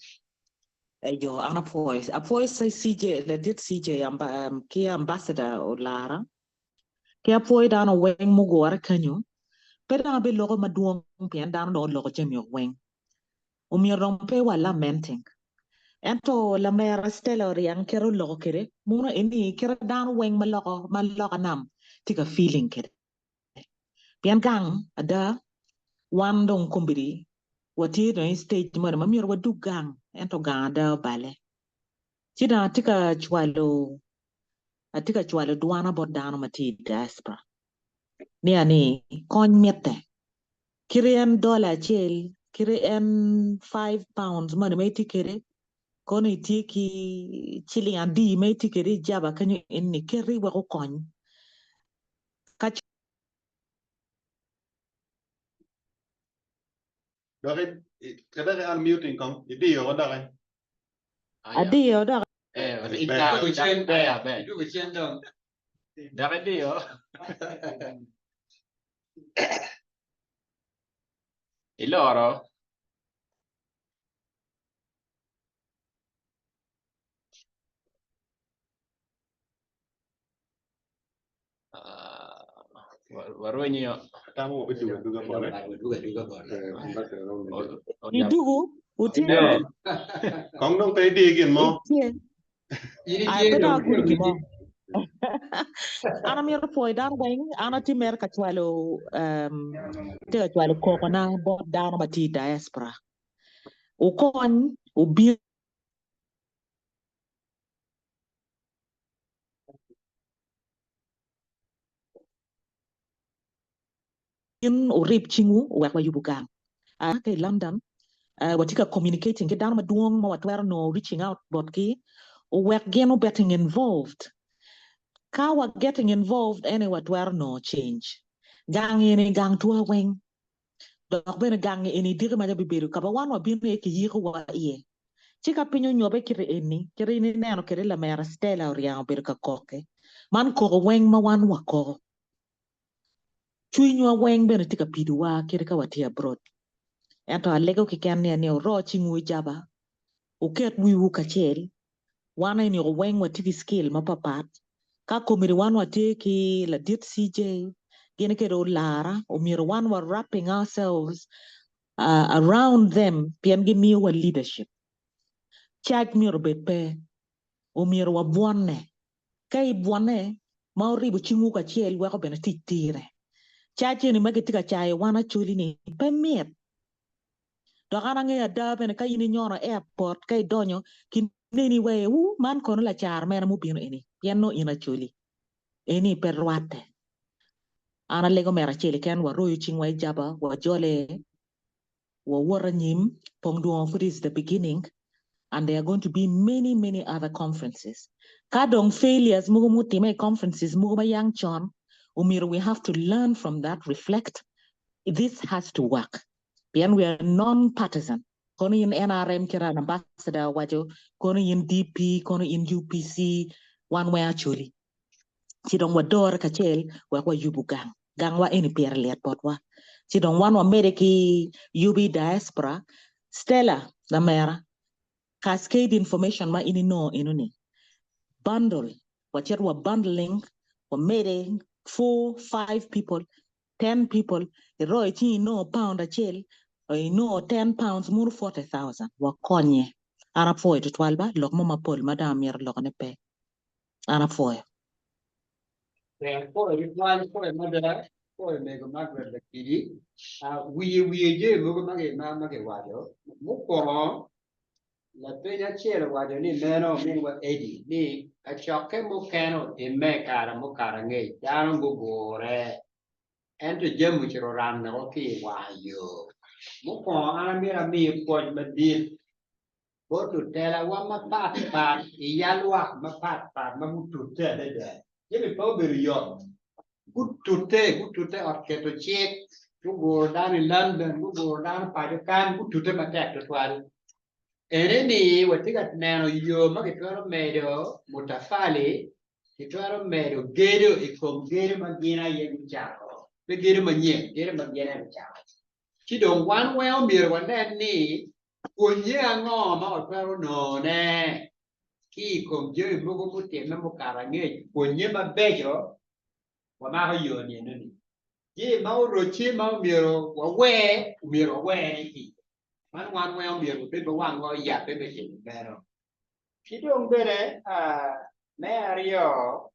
Eyo, an apwoyo. Apwoyo CJ, ladit CJ amba, ki ambassador Olara. Ki apwoyo dano weng mugure kenyo. Pe dong abiloko madwong pien dano dong oloko jami weng. Omyero dong pe wa lamenting. Ento lamera Stella Oryang kite oloko kede, muno eni kite dano weng ma loko ma loka nam tye ka feeling kede. Pien gang ada wan dong kombeddi watye dong i stage moni ma myero wadug gang ento gang ada obale. Ci dong atye ka cwalo atye ka cwalo dwana bot dano ma tye i diaspora nia ni kony mitte. Kite en dola acel, kite en £5 moni ma itye kwede, kono itye ki ciling adi ma itye kwede i jaba kenyo eni keti wek okony. Ka Dok kadaki unmuting kong idiyo ko doki. Adiyo dok. Ber, ber. Dok idiyo. Iloro. Warwenyo. Tamo wabidugo aduga bote. Idugu, utye. Kong dong pe idi gin mo. Itye. Ai, pe dong agudo gin mo. An amito pwoyo dano weng, an atye mere ka cwalo um, tye ka cwalo kokona bot dano ma tye i diaspora. Wukony, wubin wurib cingwu wek wayubu gang. A ka i London, watye ka communicating ki dano madwong ma watwero nongo reaching out botgi wek gin getting involved. Ka wa getting involved ene watwero nongo change. Gang eni gang twa weng. Dok bene gang eni diki maca bibedo ka ma wan wabino iye kiyikowa iye. Ci ka piny onyobe kite eni, kite in ineno kwede lamera Stella Oryang obedo ka koke. Man koko weng ma wan wakoko. Cwinywa weng bene tye ka pidowa kadi ka watye abroad. Ento alego keken ni ni wuro cingwu i jaba, wuket wiwu kacel. Wan eni weng watye ki skill mapapat. Ka komiti wan watye ki ladit CJ, gin kede olara, omyero wan wa wrapping ourselves around them pien gimiyowa leadership. Cac myero obed pe, omyero wabwonne. Ka ibwonne ma wuribo cingwu kacel weko bene tic tire. Cac eni ma gitye ka cayo wan Acholi ni pe mit. Dok an angeyo ada bene ka in inyono airport ka idonyo ki neni wai uu man kono lacar mene mubino eni pien nongo in Acholi. Eni pe rwatte. An alego mere acel keken waroyo cingwa i jaba wajole wawot anyim pong dwongo pud is the beginning and there are going to be many many other conferences. Ka dong failures mogo mutime i conferences mogo ma yang con omyero we have to learn from that reflect this has to work. Pien we are non partisan kono in NRM kit an ambassador owaco kono in DP kono in UPC wan weng Acholi ci dong wadore kacel wek wayubu gang gangwa eni pire lit botwa ci dong wan wamede ki yubi diaspora Stella lamera cascade information ma in inongo enoni bundle wacit wa bundling wamede 4 5 people 10 people iroyo ci inongo pound acel inongo 10 pounds muno 40,000 wakonye. An apwoyo tutwal ba lok mo mapol ma dong amito loko ne pe. An apwoyo. Ber pwoyo tutwal pwoyo mada pwoyo mego Margaret Lakidi. Wiye wiye jami mogo ma ma kiwaco mukwongo lapeny acel owaco ni meno ominwa Eddie ni kacokke mukene otimme i kare mukato angec dano gugure ento jami ocito oranne-o ki i wang yo. Mukwongo an amyero ami pwoc madit bot lutelawa mapatpat i yalwak mapatpat ma gutute adada. Jami pe obedo yot. Gutute, gutute ot keto cik, guguro dano i London, guguro dano paco kany, gutute matek tutwal. Ene ni watye ka neno yo ma kitwero medo mutafali, kitwero medo gedo i kom gedo ma gin aye gucako, pe gedo manyen, gedo ma gin aye gucako. Ci dong wan weng omyero wanen ni pwonnye ango ma watwero nongone ki i kom jami mogo mutimme mukato angec, pwonnye mabeco wamako yo ni enoni. Jami ma orocce ma omyero wawer, omyero wawere ki iye. Man wan weng omyero wabed ma wangwa oyabbe me timo meno. Ki dong bene, me aryo,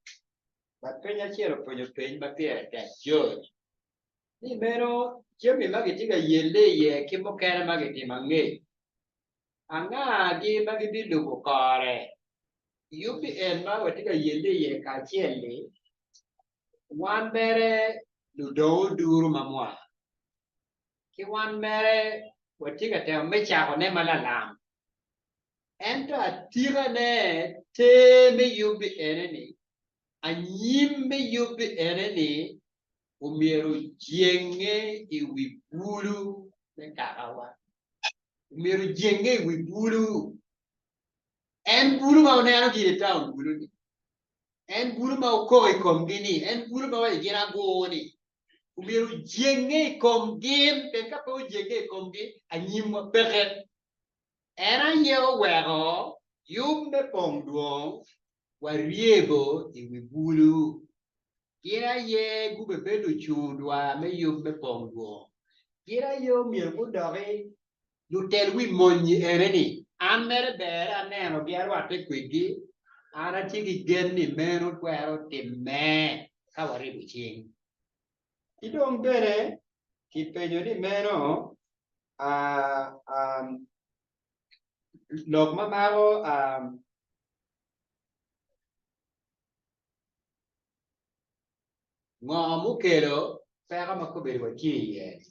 lapeny acel openyo peny ma pire tek, George, ni meno jami ma gitye ka yelle iye ki mukene ma gitimo angec, angagi ma gibilubo kore? Yubbi en ma watye ka yelle iye kacel-li, wan mere ludongo oduru ma mwa. Ki wan mere watye ka temo me cakone ma lalam. Ento atikane ter me yubbi ene-ni, anyim me yubbi ene-ni omyero ojenge i wi bulu me kakawa. Omyero ojenge i wi bulu. En bulu ma wuneno gire i taun bulu-ni, en bulu ma wukok i komgi-ni, en bulu ma waco gin agur-ni, omyero ojenge i kom gin, pien ka pe ojenge i komgi, anyimwa peke. En aye oweko yub me pong dwong waryebo i wi bulu. Gin aye gubebe lucung-dwa me yub me pong dwong. Gin aye omyero gudoki lutel wi mony ene-ni. An mere ber anenogi arwatte kwedgi, an atye ki gen ni meno twero timme ka waribo cing. Ki dong bene kipenyo ni meno lok ma mako Ngo mukelo peko ma kobedo watye iye?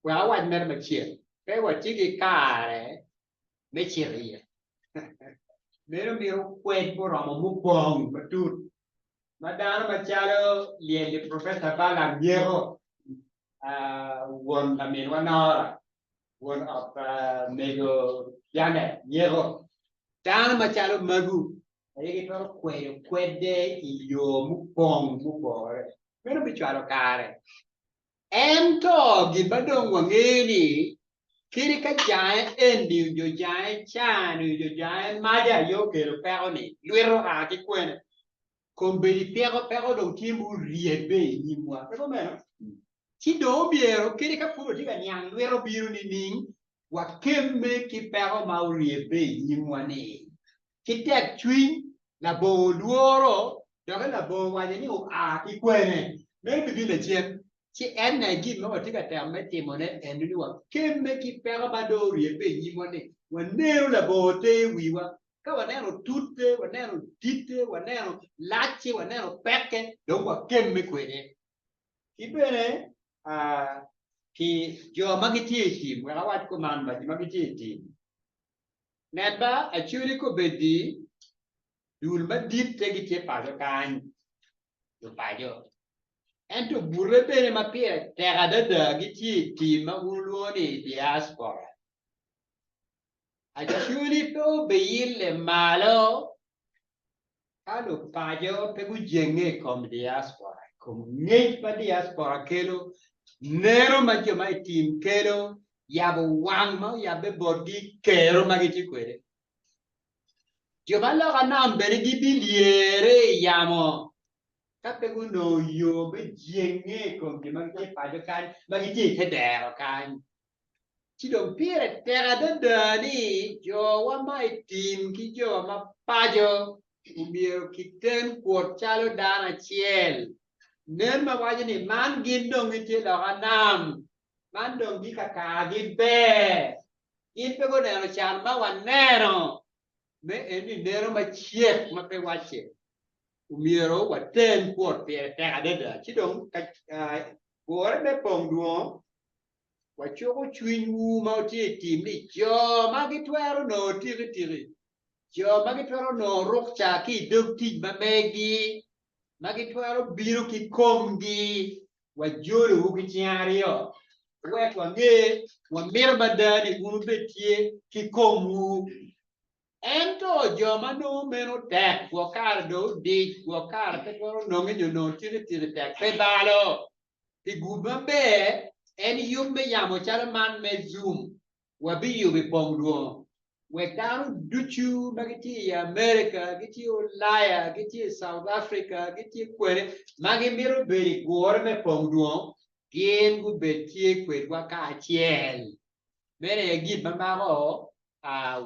Wek awac mere macek, pe watye ki kare me cito iye. Meno mito kwed muromo mupong matut ma dano macalo lyel-li Professor Balaam Nyeko, won laminwa Nora, won ot pa mego Janet Nyeko, dano macalo magu aye gitwero kweyo kwede i yo mupong mupore. Meno bicwalo kare. Ento gin ma dong wangeyo ni kadi ka jange eni nyo jange ca-ni nyo jange maca aye okelo peko-ni, lwito oa ki kwene? Kombeddi peko peko dong tye muryebbe i nyimwa, pe kumeno? Ci dong omyero kadi ka pud watye ka niang lwito bino nining, wakemme ki peko ma oryebbe i nyimwa-ni ki tekcwiny, labongo lworo, doki labongo waco ni oa ki kwene. Meno bibino lacen. Ci en aye gin ma watye ka temo me timone eno ni wakemme ki peko ma dong oryebbe i nyimwa ni wanenu labongo te i wiwa. Ka waneno tutte, waneno ditte, waneno lacce, waneno pekke, dong wakemme kwede. Ki bene ki jo ma gitye i tim, wek awac kuman ba, jo ma gitye i tim. Nen ba, Acholi kobeddi dul maditte gitye paco kany, lupaco. Ento bute bene ma pire tek adada gitye i tim ma wun wulwongo ni diaspora. Acholi pe obiyille malo ka lupaco pe gujenge i kom diaspora, i kom ngec ma diaspora kelo, neno ma jo ma i tim kelo, yabo wang ma oyabbe botgi, kero ma gitye kwede. Jo ma loka nam bene gibilyere i yamo ka pe gunongo yo me jenge i kom jo ma gitye paco kany, ma gitye i te dero kany. Ci dong pire tek adada ni jowa ma i tim ki jo ma paco omyero kiten kwot calo dano acel. Nen ma waco ni man gin dong gitye loka nam, man dong gikakargi ber. Gin pe guneno can ma waneno, me eni neno macek ma pe wacce. Omyero waten kwot pire tek adada. Ci dong ka gure me pong dwongo, wacuko cwinywu ma wutye i tim ni jo ma gitwero nongo tikitiki, jo ma gitwero nongo rukca ki i dog tic ma megi, ma gitwero bino ki komgi, wajolowu ki cing aryo, wek wange wamito mada ni wun wubed tye ki komwu. Ento jo ma nongo meno tek, gwok kare dong odic, gwok kare pe twero nonge nyo nongo tikitiki tek, pe balo. Pi gum maber, en yub me yamo calo man me Zoom wabiyubo i pong dwongo wek dano ducu ma gitye i America, gitye i Ulaya, gitye i South Africa, gitye kwene ma gimito bedo i gure me pong dwongo, gin gubed tye kwedwa kacel. Meno aye gin ma mako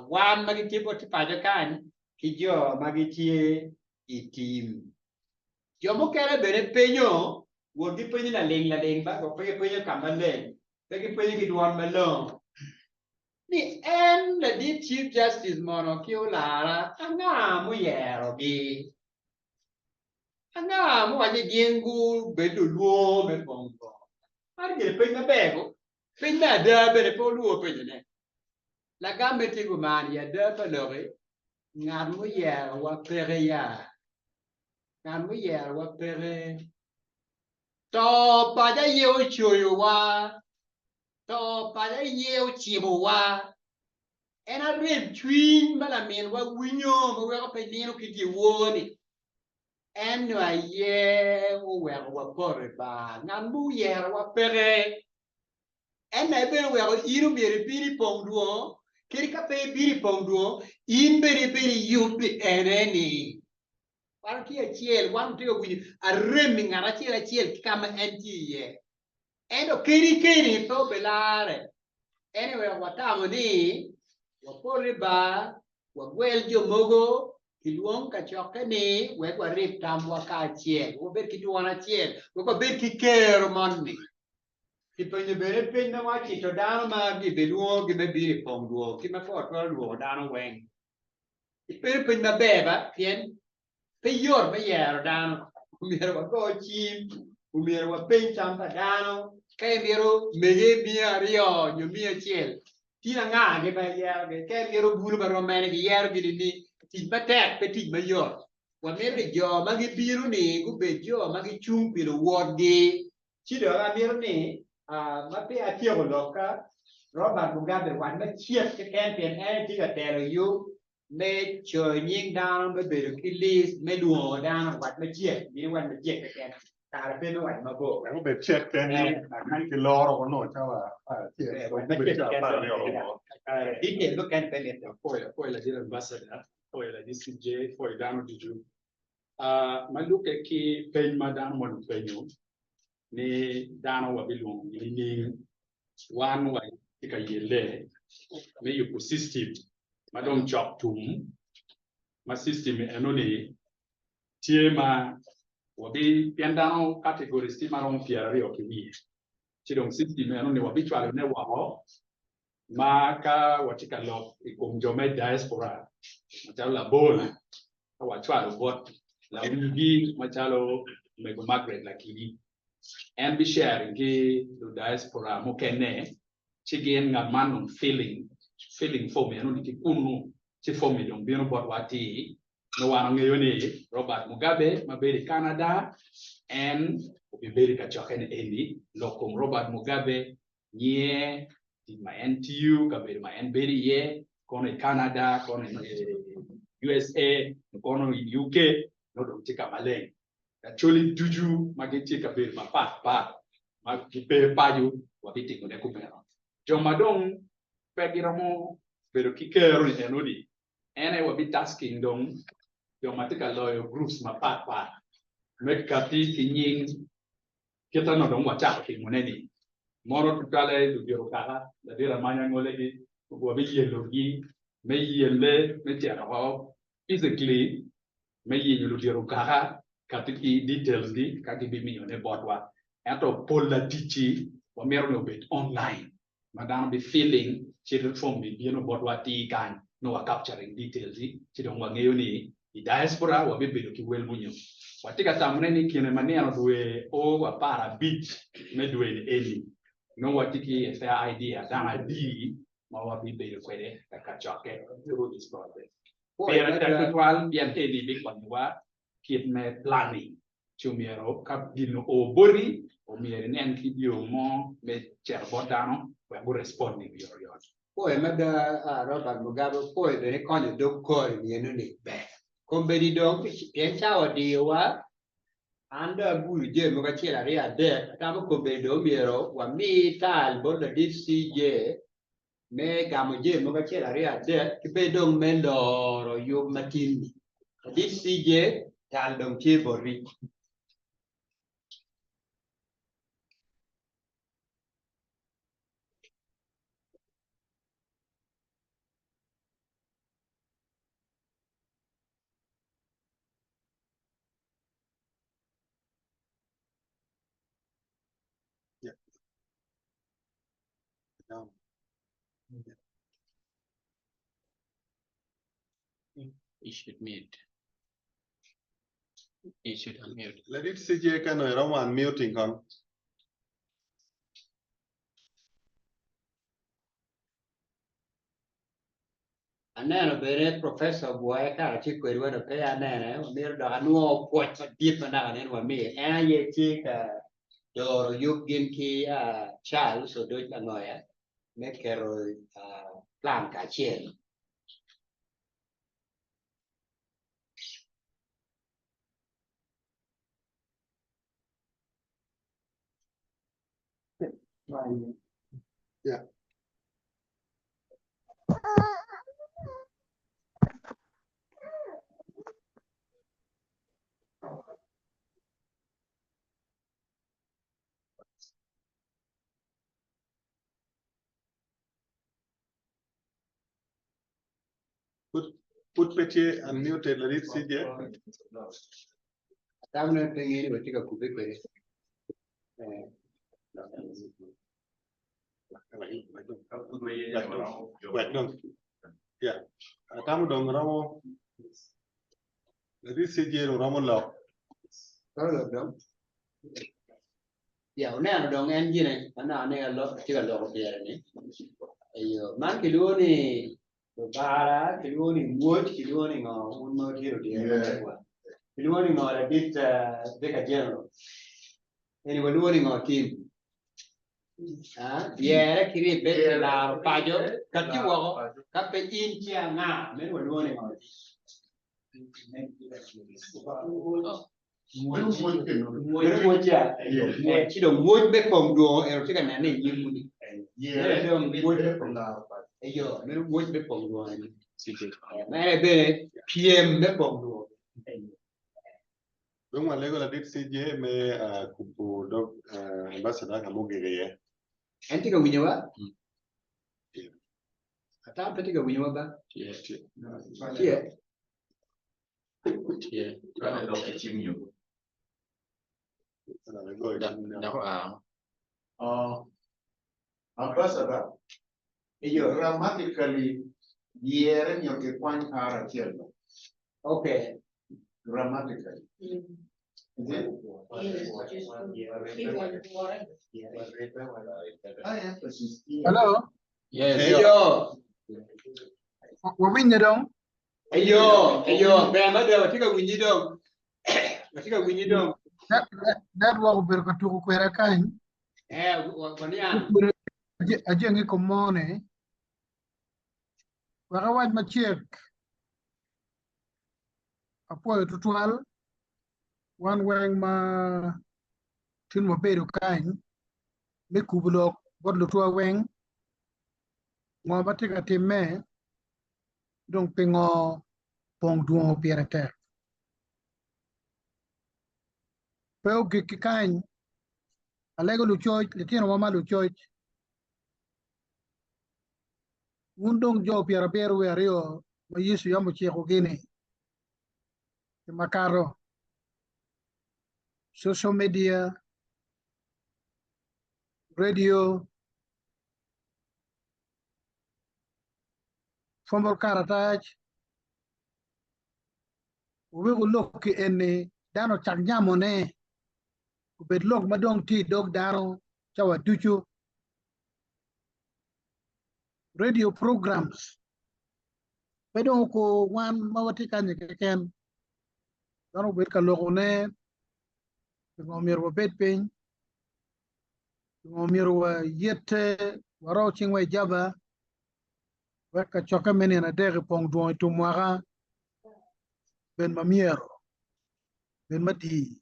wan ma gitye bot paco kany ki jo ma gitye i tim. Jo mukene bene penyo, wot gipenyo laling laling ba, pe gipenyo ka maleng, pe gipenyo ki dwon malongo ni en ladit Chief Justice mono ki olara anga muyerogi? Anga muwaco ni gin gubed lulwongo me pong bongo? Man gire peny maber ko, peny me ada bene pe olwor penyone. Lagamme tye kuman, i ada pa loki, ngat muyerowa peke ya. Ngat muyerowa peke. To paco aye ocoyowa, to paco aye ocimowa. En arem cwiny ma laminwa winyo ma weko pe nino ki dyewor-ni, en aye oweko wapoto i bar. Ngat muyerowa peke. En aye bene oweko in omyero ibin i pong dwongo, kadi ka pe ibino i pong dwongo, in bene ibedo i yub pi ene-ni. Wan watye acel, wan watye ka winyo arem i ngat acel acel ki ka ma en tye iye. Ento keni keni pe obilarre. En aye oweko watamo ni wapot i bar, wagwel jo mogo, kilwong kacokke-ni wek warib tamwa kacel, wek wabed ki dwon acel, wek wabed ki kero moni. Kipenyo bene peny ma wacito dano ma gibilwongogi me bino i pong dwor ki ma pe watwero lwongo dano weng. Ipenyo peny maber ba pien pe yot me yero dano. Omyero wago cim, omyero wapeny tam pa dano. Ka imito mege miya aryo nyo miya acel, tin anga-gi ma iyerogi? Ka imito bulu ma rom mene, giyerogi nining? Tic matek pe tic mayot. Wamito ni jo ma gibino-ni gubed jo ma gicung pi luwotgi. Ci dong amito ni, ma peya atyeko lokka, Robert Mugabe wac macek keken pien en aye tye ka telo yub me coyo nying dano me bedo ki list me lwongo dano, wac macek, in iwac macek keken, kare pe me waco mabor. Wek obed cek pien ni kiloro onongo cawa 11, Wac macek cawa keken. 12 romo. Detail mukene pe mitte. Apoyo, apoyo ladit ambassador, apoyo ladit CJ, apoyo dano ducu. Ma lubbe ki peny ma dano moni openyo ni dano wabilwongogi nining, wan watye ka yelle me yubo system ma dong cok tum, ma system enoni tye ma. Wabi pien dano categories tye maromo 20 ki wiye. Ci dong system eno ni wabicwalo ne woko ma ka watye ka lok i kom jo me diaspora macalo labol ka wacwalo bot lawigi macalo Mego Margaret Lakidi en bi sharing ki lu diaspora mukene ci gin ngat man dong filling filling form eno ni ki kunu ci form ni dong bino botwa atir nongo wan wangeyo ni Robert Mugabe ma bedo i Canada en obibedo i kacokke ni eni lok kom Robert Mugabe nyiye tic ma en tiyo kabedo ma en bedo iye kono i Canada kono i USA kono i UK nongo dong tye ka maleng Acholi ducu ma gitye i kabedo mapat pat ma gipe paco wabitimone kumeno. Jo ma dong pe giromo bedo ki kero-ni enoni, en aye wabitasking dong jo ma tye ka loyo groups mapat pat me kati ki nying kita nongo dong wacako timone-ni. Mono tutwalle ludito kaka, ladit amanya ngolegi, wabiyelogi me yelle me cito oko physically me yenyo ludito kaka kati ki details gi ka gibimiyo ne botwa. Ento pol laticci wamito ni obed online ma dano bi filling ci form bi bino botwa atir kany nongo wa capturing details ci dong wangeyo ni i diaspora wabibedo ki wel munyo. Watye ka tamone ni kine ma nino dwe o 15 me dwe ni eni nongo watye ki a fair idea dano adi ma wabibedo kwede ka kacokke through this process. Pire tek tutwal pien eni bikonyowa kit me planning ci omyero ka gin oo boti omyero inen ki yo mo me cito bot dano wek gu respond ni oyotoyot. Pwoyo mada Robert Mugabe opwoyo bene ikonyo dog kori ni eno ni ber. Kombeddi dong pien cawa odiyowa an dong agudo jami mogo acel aryo adek atamo kombeddi dong omyero wami tal bot ladit CJ me gamo jami mogo acel aryo adek ki bene dong me loro yub matin-ni. Ladit CJ tal dong tye boti. Yeah. Down. You should mute. You should unmute. Let it CJ kano iromo unmuting kon. Aneno bene Professor Bwoya kara tye kwedwa dong peya anene, wamito dok anwongo pwoc madit ma naka nen wamiye. En aye tye ka doro yub gin ki Charles Odoc Langoya me keto plan kacel. Yeah. Put pe tye unmuted ladit CJ. Atamo ni pe ngeyo ni watye ka kubbe kwede. Wek dong. Yeah. Atamo dong romo ladit CJ romo lok. Romo lok dong. Ya oneno dong en gine ma naka ne tye ka loko pire ni. Eyo man kilwongo ni Lubara, kilwongo ni mwoc, kilwongo ni ngo un ma wutye ludyere wa. Kilwongo ni ngo ladit Vicar General. Eni walwongo ni ngo tim? Dyere ki ribbe i laro paco kati woko ka pe in ci anga meno walwongo ni ngo? Meno mwoc ya? Ci dong mwoc me kom dwongo eno tye ka nene i nyimwu ni. Meno dong mwoc me kom eyo meno mwoc me kom dwongo eni. Mere bene pyem me kom dwongo. Dong walego ladit CJ me kubo dog ambassador ka mugik iye. En tye ka winyowa? Ata pe tye ka winyowa ba? Tye. Tye. Tye. Dako a. Ambassador, Iyo. grammatically yiere nyo kikwany R achiel no. Okay. Grammatically. Is it? I emphasis here. Hello? Yes. Eyo. Wawinyo dong? Eyo, eyo, ber mada watye ka winyi dong. Watye ka winyi dong. Network obedo ka tuko kweda kany. Eh, waniang. Ajenge i kom mo-ni. Wek awac macek, apwoyo tutwal wan weng ma tin wabedo kany me kubo lok bot lutwa weng ngo ma tye ka timme dong pingo pong dwongo pire tek. Pe ogik ki kany, alego lucoc, litinowa ma lucoc, wun dong jo pyerabiro wiye aryo ma Yecu yam ocikogi-ni ki makato, social media, radio, pwombo karatac, wuwek wulok ki eni dano ocak nyamone, obed lok ma dong tye i dog dano cawa ducu. Radio programs pe dong okur wan ma watye kany-nyi keken, dano obed ka lokone pingo myero wabed piny, pingo myero wayette waro cingwa i jaba wek kacokke me nino adek i pong dwong i tum mwaka bed ma myero, bed madii.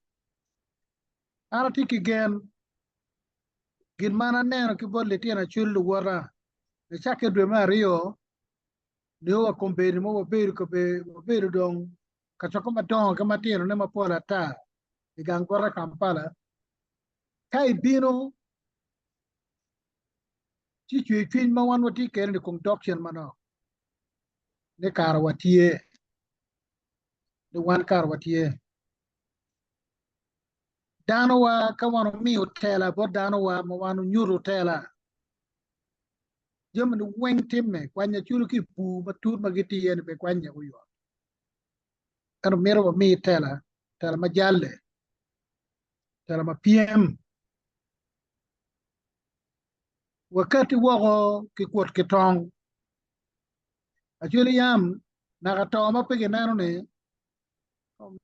An atye ki gen, gin ma an aneno ki bot litino acwali luwota, nicakke dwe me aryo nio wa kombeddi ma wabedo wabedo dong kacokke madongo ki matinone mapol ata i gang bota Kampala, ka ibino ci cwer cwiny ma wan watye kwede-ni kong dok cen manok ni kara watye, ni wan kara watye. Danowa ka wan omiyo tela bot danowa ma wan onyuto tela, jami ni weng timme, kwanya culo ki i bur matut ma gitye iye ni be kwanye oyot. Ento mito wami tela, tela ma jalle, tela ma pyem. Wakati woko ki kwot ki tong. Acwali yam naka to ma pe gineno ni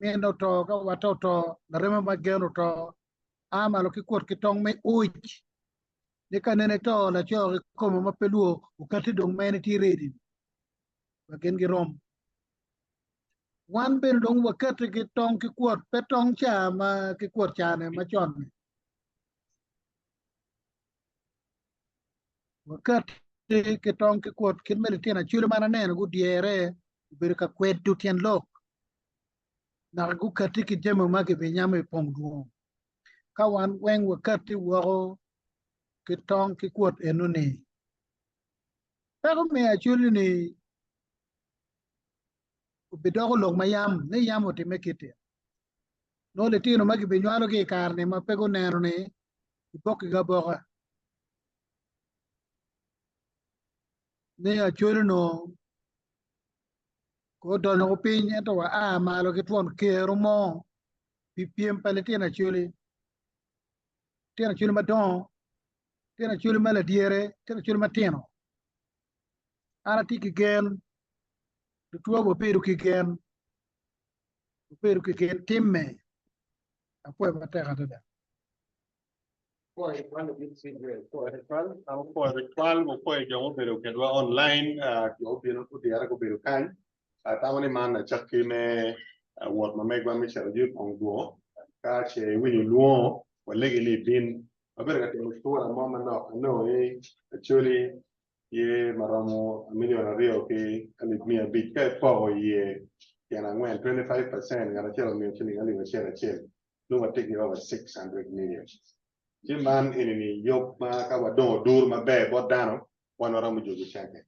min oto ka watte oto lareme ma gen oto a malo ki kwot ki tong me uc ni ka nene to laco ki kome ma pe lwo okati dong ma en tye ready wa gin girom. Wan bene dong wakati ki tong ki kwot pe tong ca ma ki kwot cane macon-ni. Wakati ki tong ki kwot kit me litino acwali ma an aneno gudyere obedo ka kwedo tyen lok naka gukati ki jami ma gibinyamo i pong dwong. Ka wan weng wakati woko ki tong ki kwot enoni, peko me acwali-ni obidoko lok ma yam ni yam otimme kiti. Nongo litino ma gibinywalogi i kare-ni ma pe guneno-ni gibokigi aboka ni acwali onongo odonyo ko piny ento wa a malo ki twon kero mo pi pyem pa litino acwali, litino acwali madongo, litino acwali ma ladyere, litino acwali matino. An atye ki gen, tutwa wabedo ki gen, wabedo ki gen timme apwoyo matek adada. Twal wapwoyo jo mubedo kwedwa online jo obino gudyere gubedo kany atamo ni man acakki me wot ma megwa me cito i pong dwongo ka ce iwinyo lwongo walegi ni ibin wabedo ka timo cura mo manok anongo ni Acholi tye ma romo milion aryo ki alip miya abic ka ipoko iye tyen angwen 25% ngat acel omiyo ciling alip acel acel nongo watye ki over 600 million. Ci man eni ni yub ma ka wadongo duru maber bot dano wan waromo jogo cente.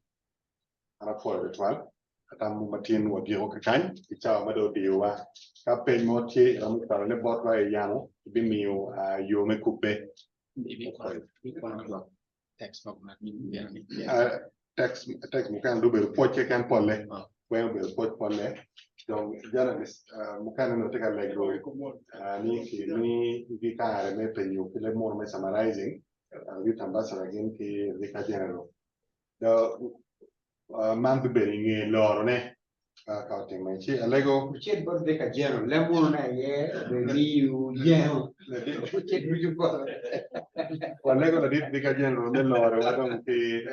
An apwoyo tutwal. Atamo matin wagiko kikany i cawa ma dong odiyowa. Ka peny mo tye iromo cwalone botwa i yamo ibimiyo yo me kubbe. Text text mukene dong obedo pwoc keken polle. Weng obedo pwoc polle. Dong journalist mukene onongo tye ka lego ni kimi kare me penyo ki leb munu me summarizing youth ambassador gin ki Vicar General. Man bibedo i nge lorone ka otime. Ci alego. Wucit bot Vicar General, leb munu aye obimiwu yengo. Wucit ducu bote. Walego ladit Vicar General me loro wa dong ki.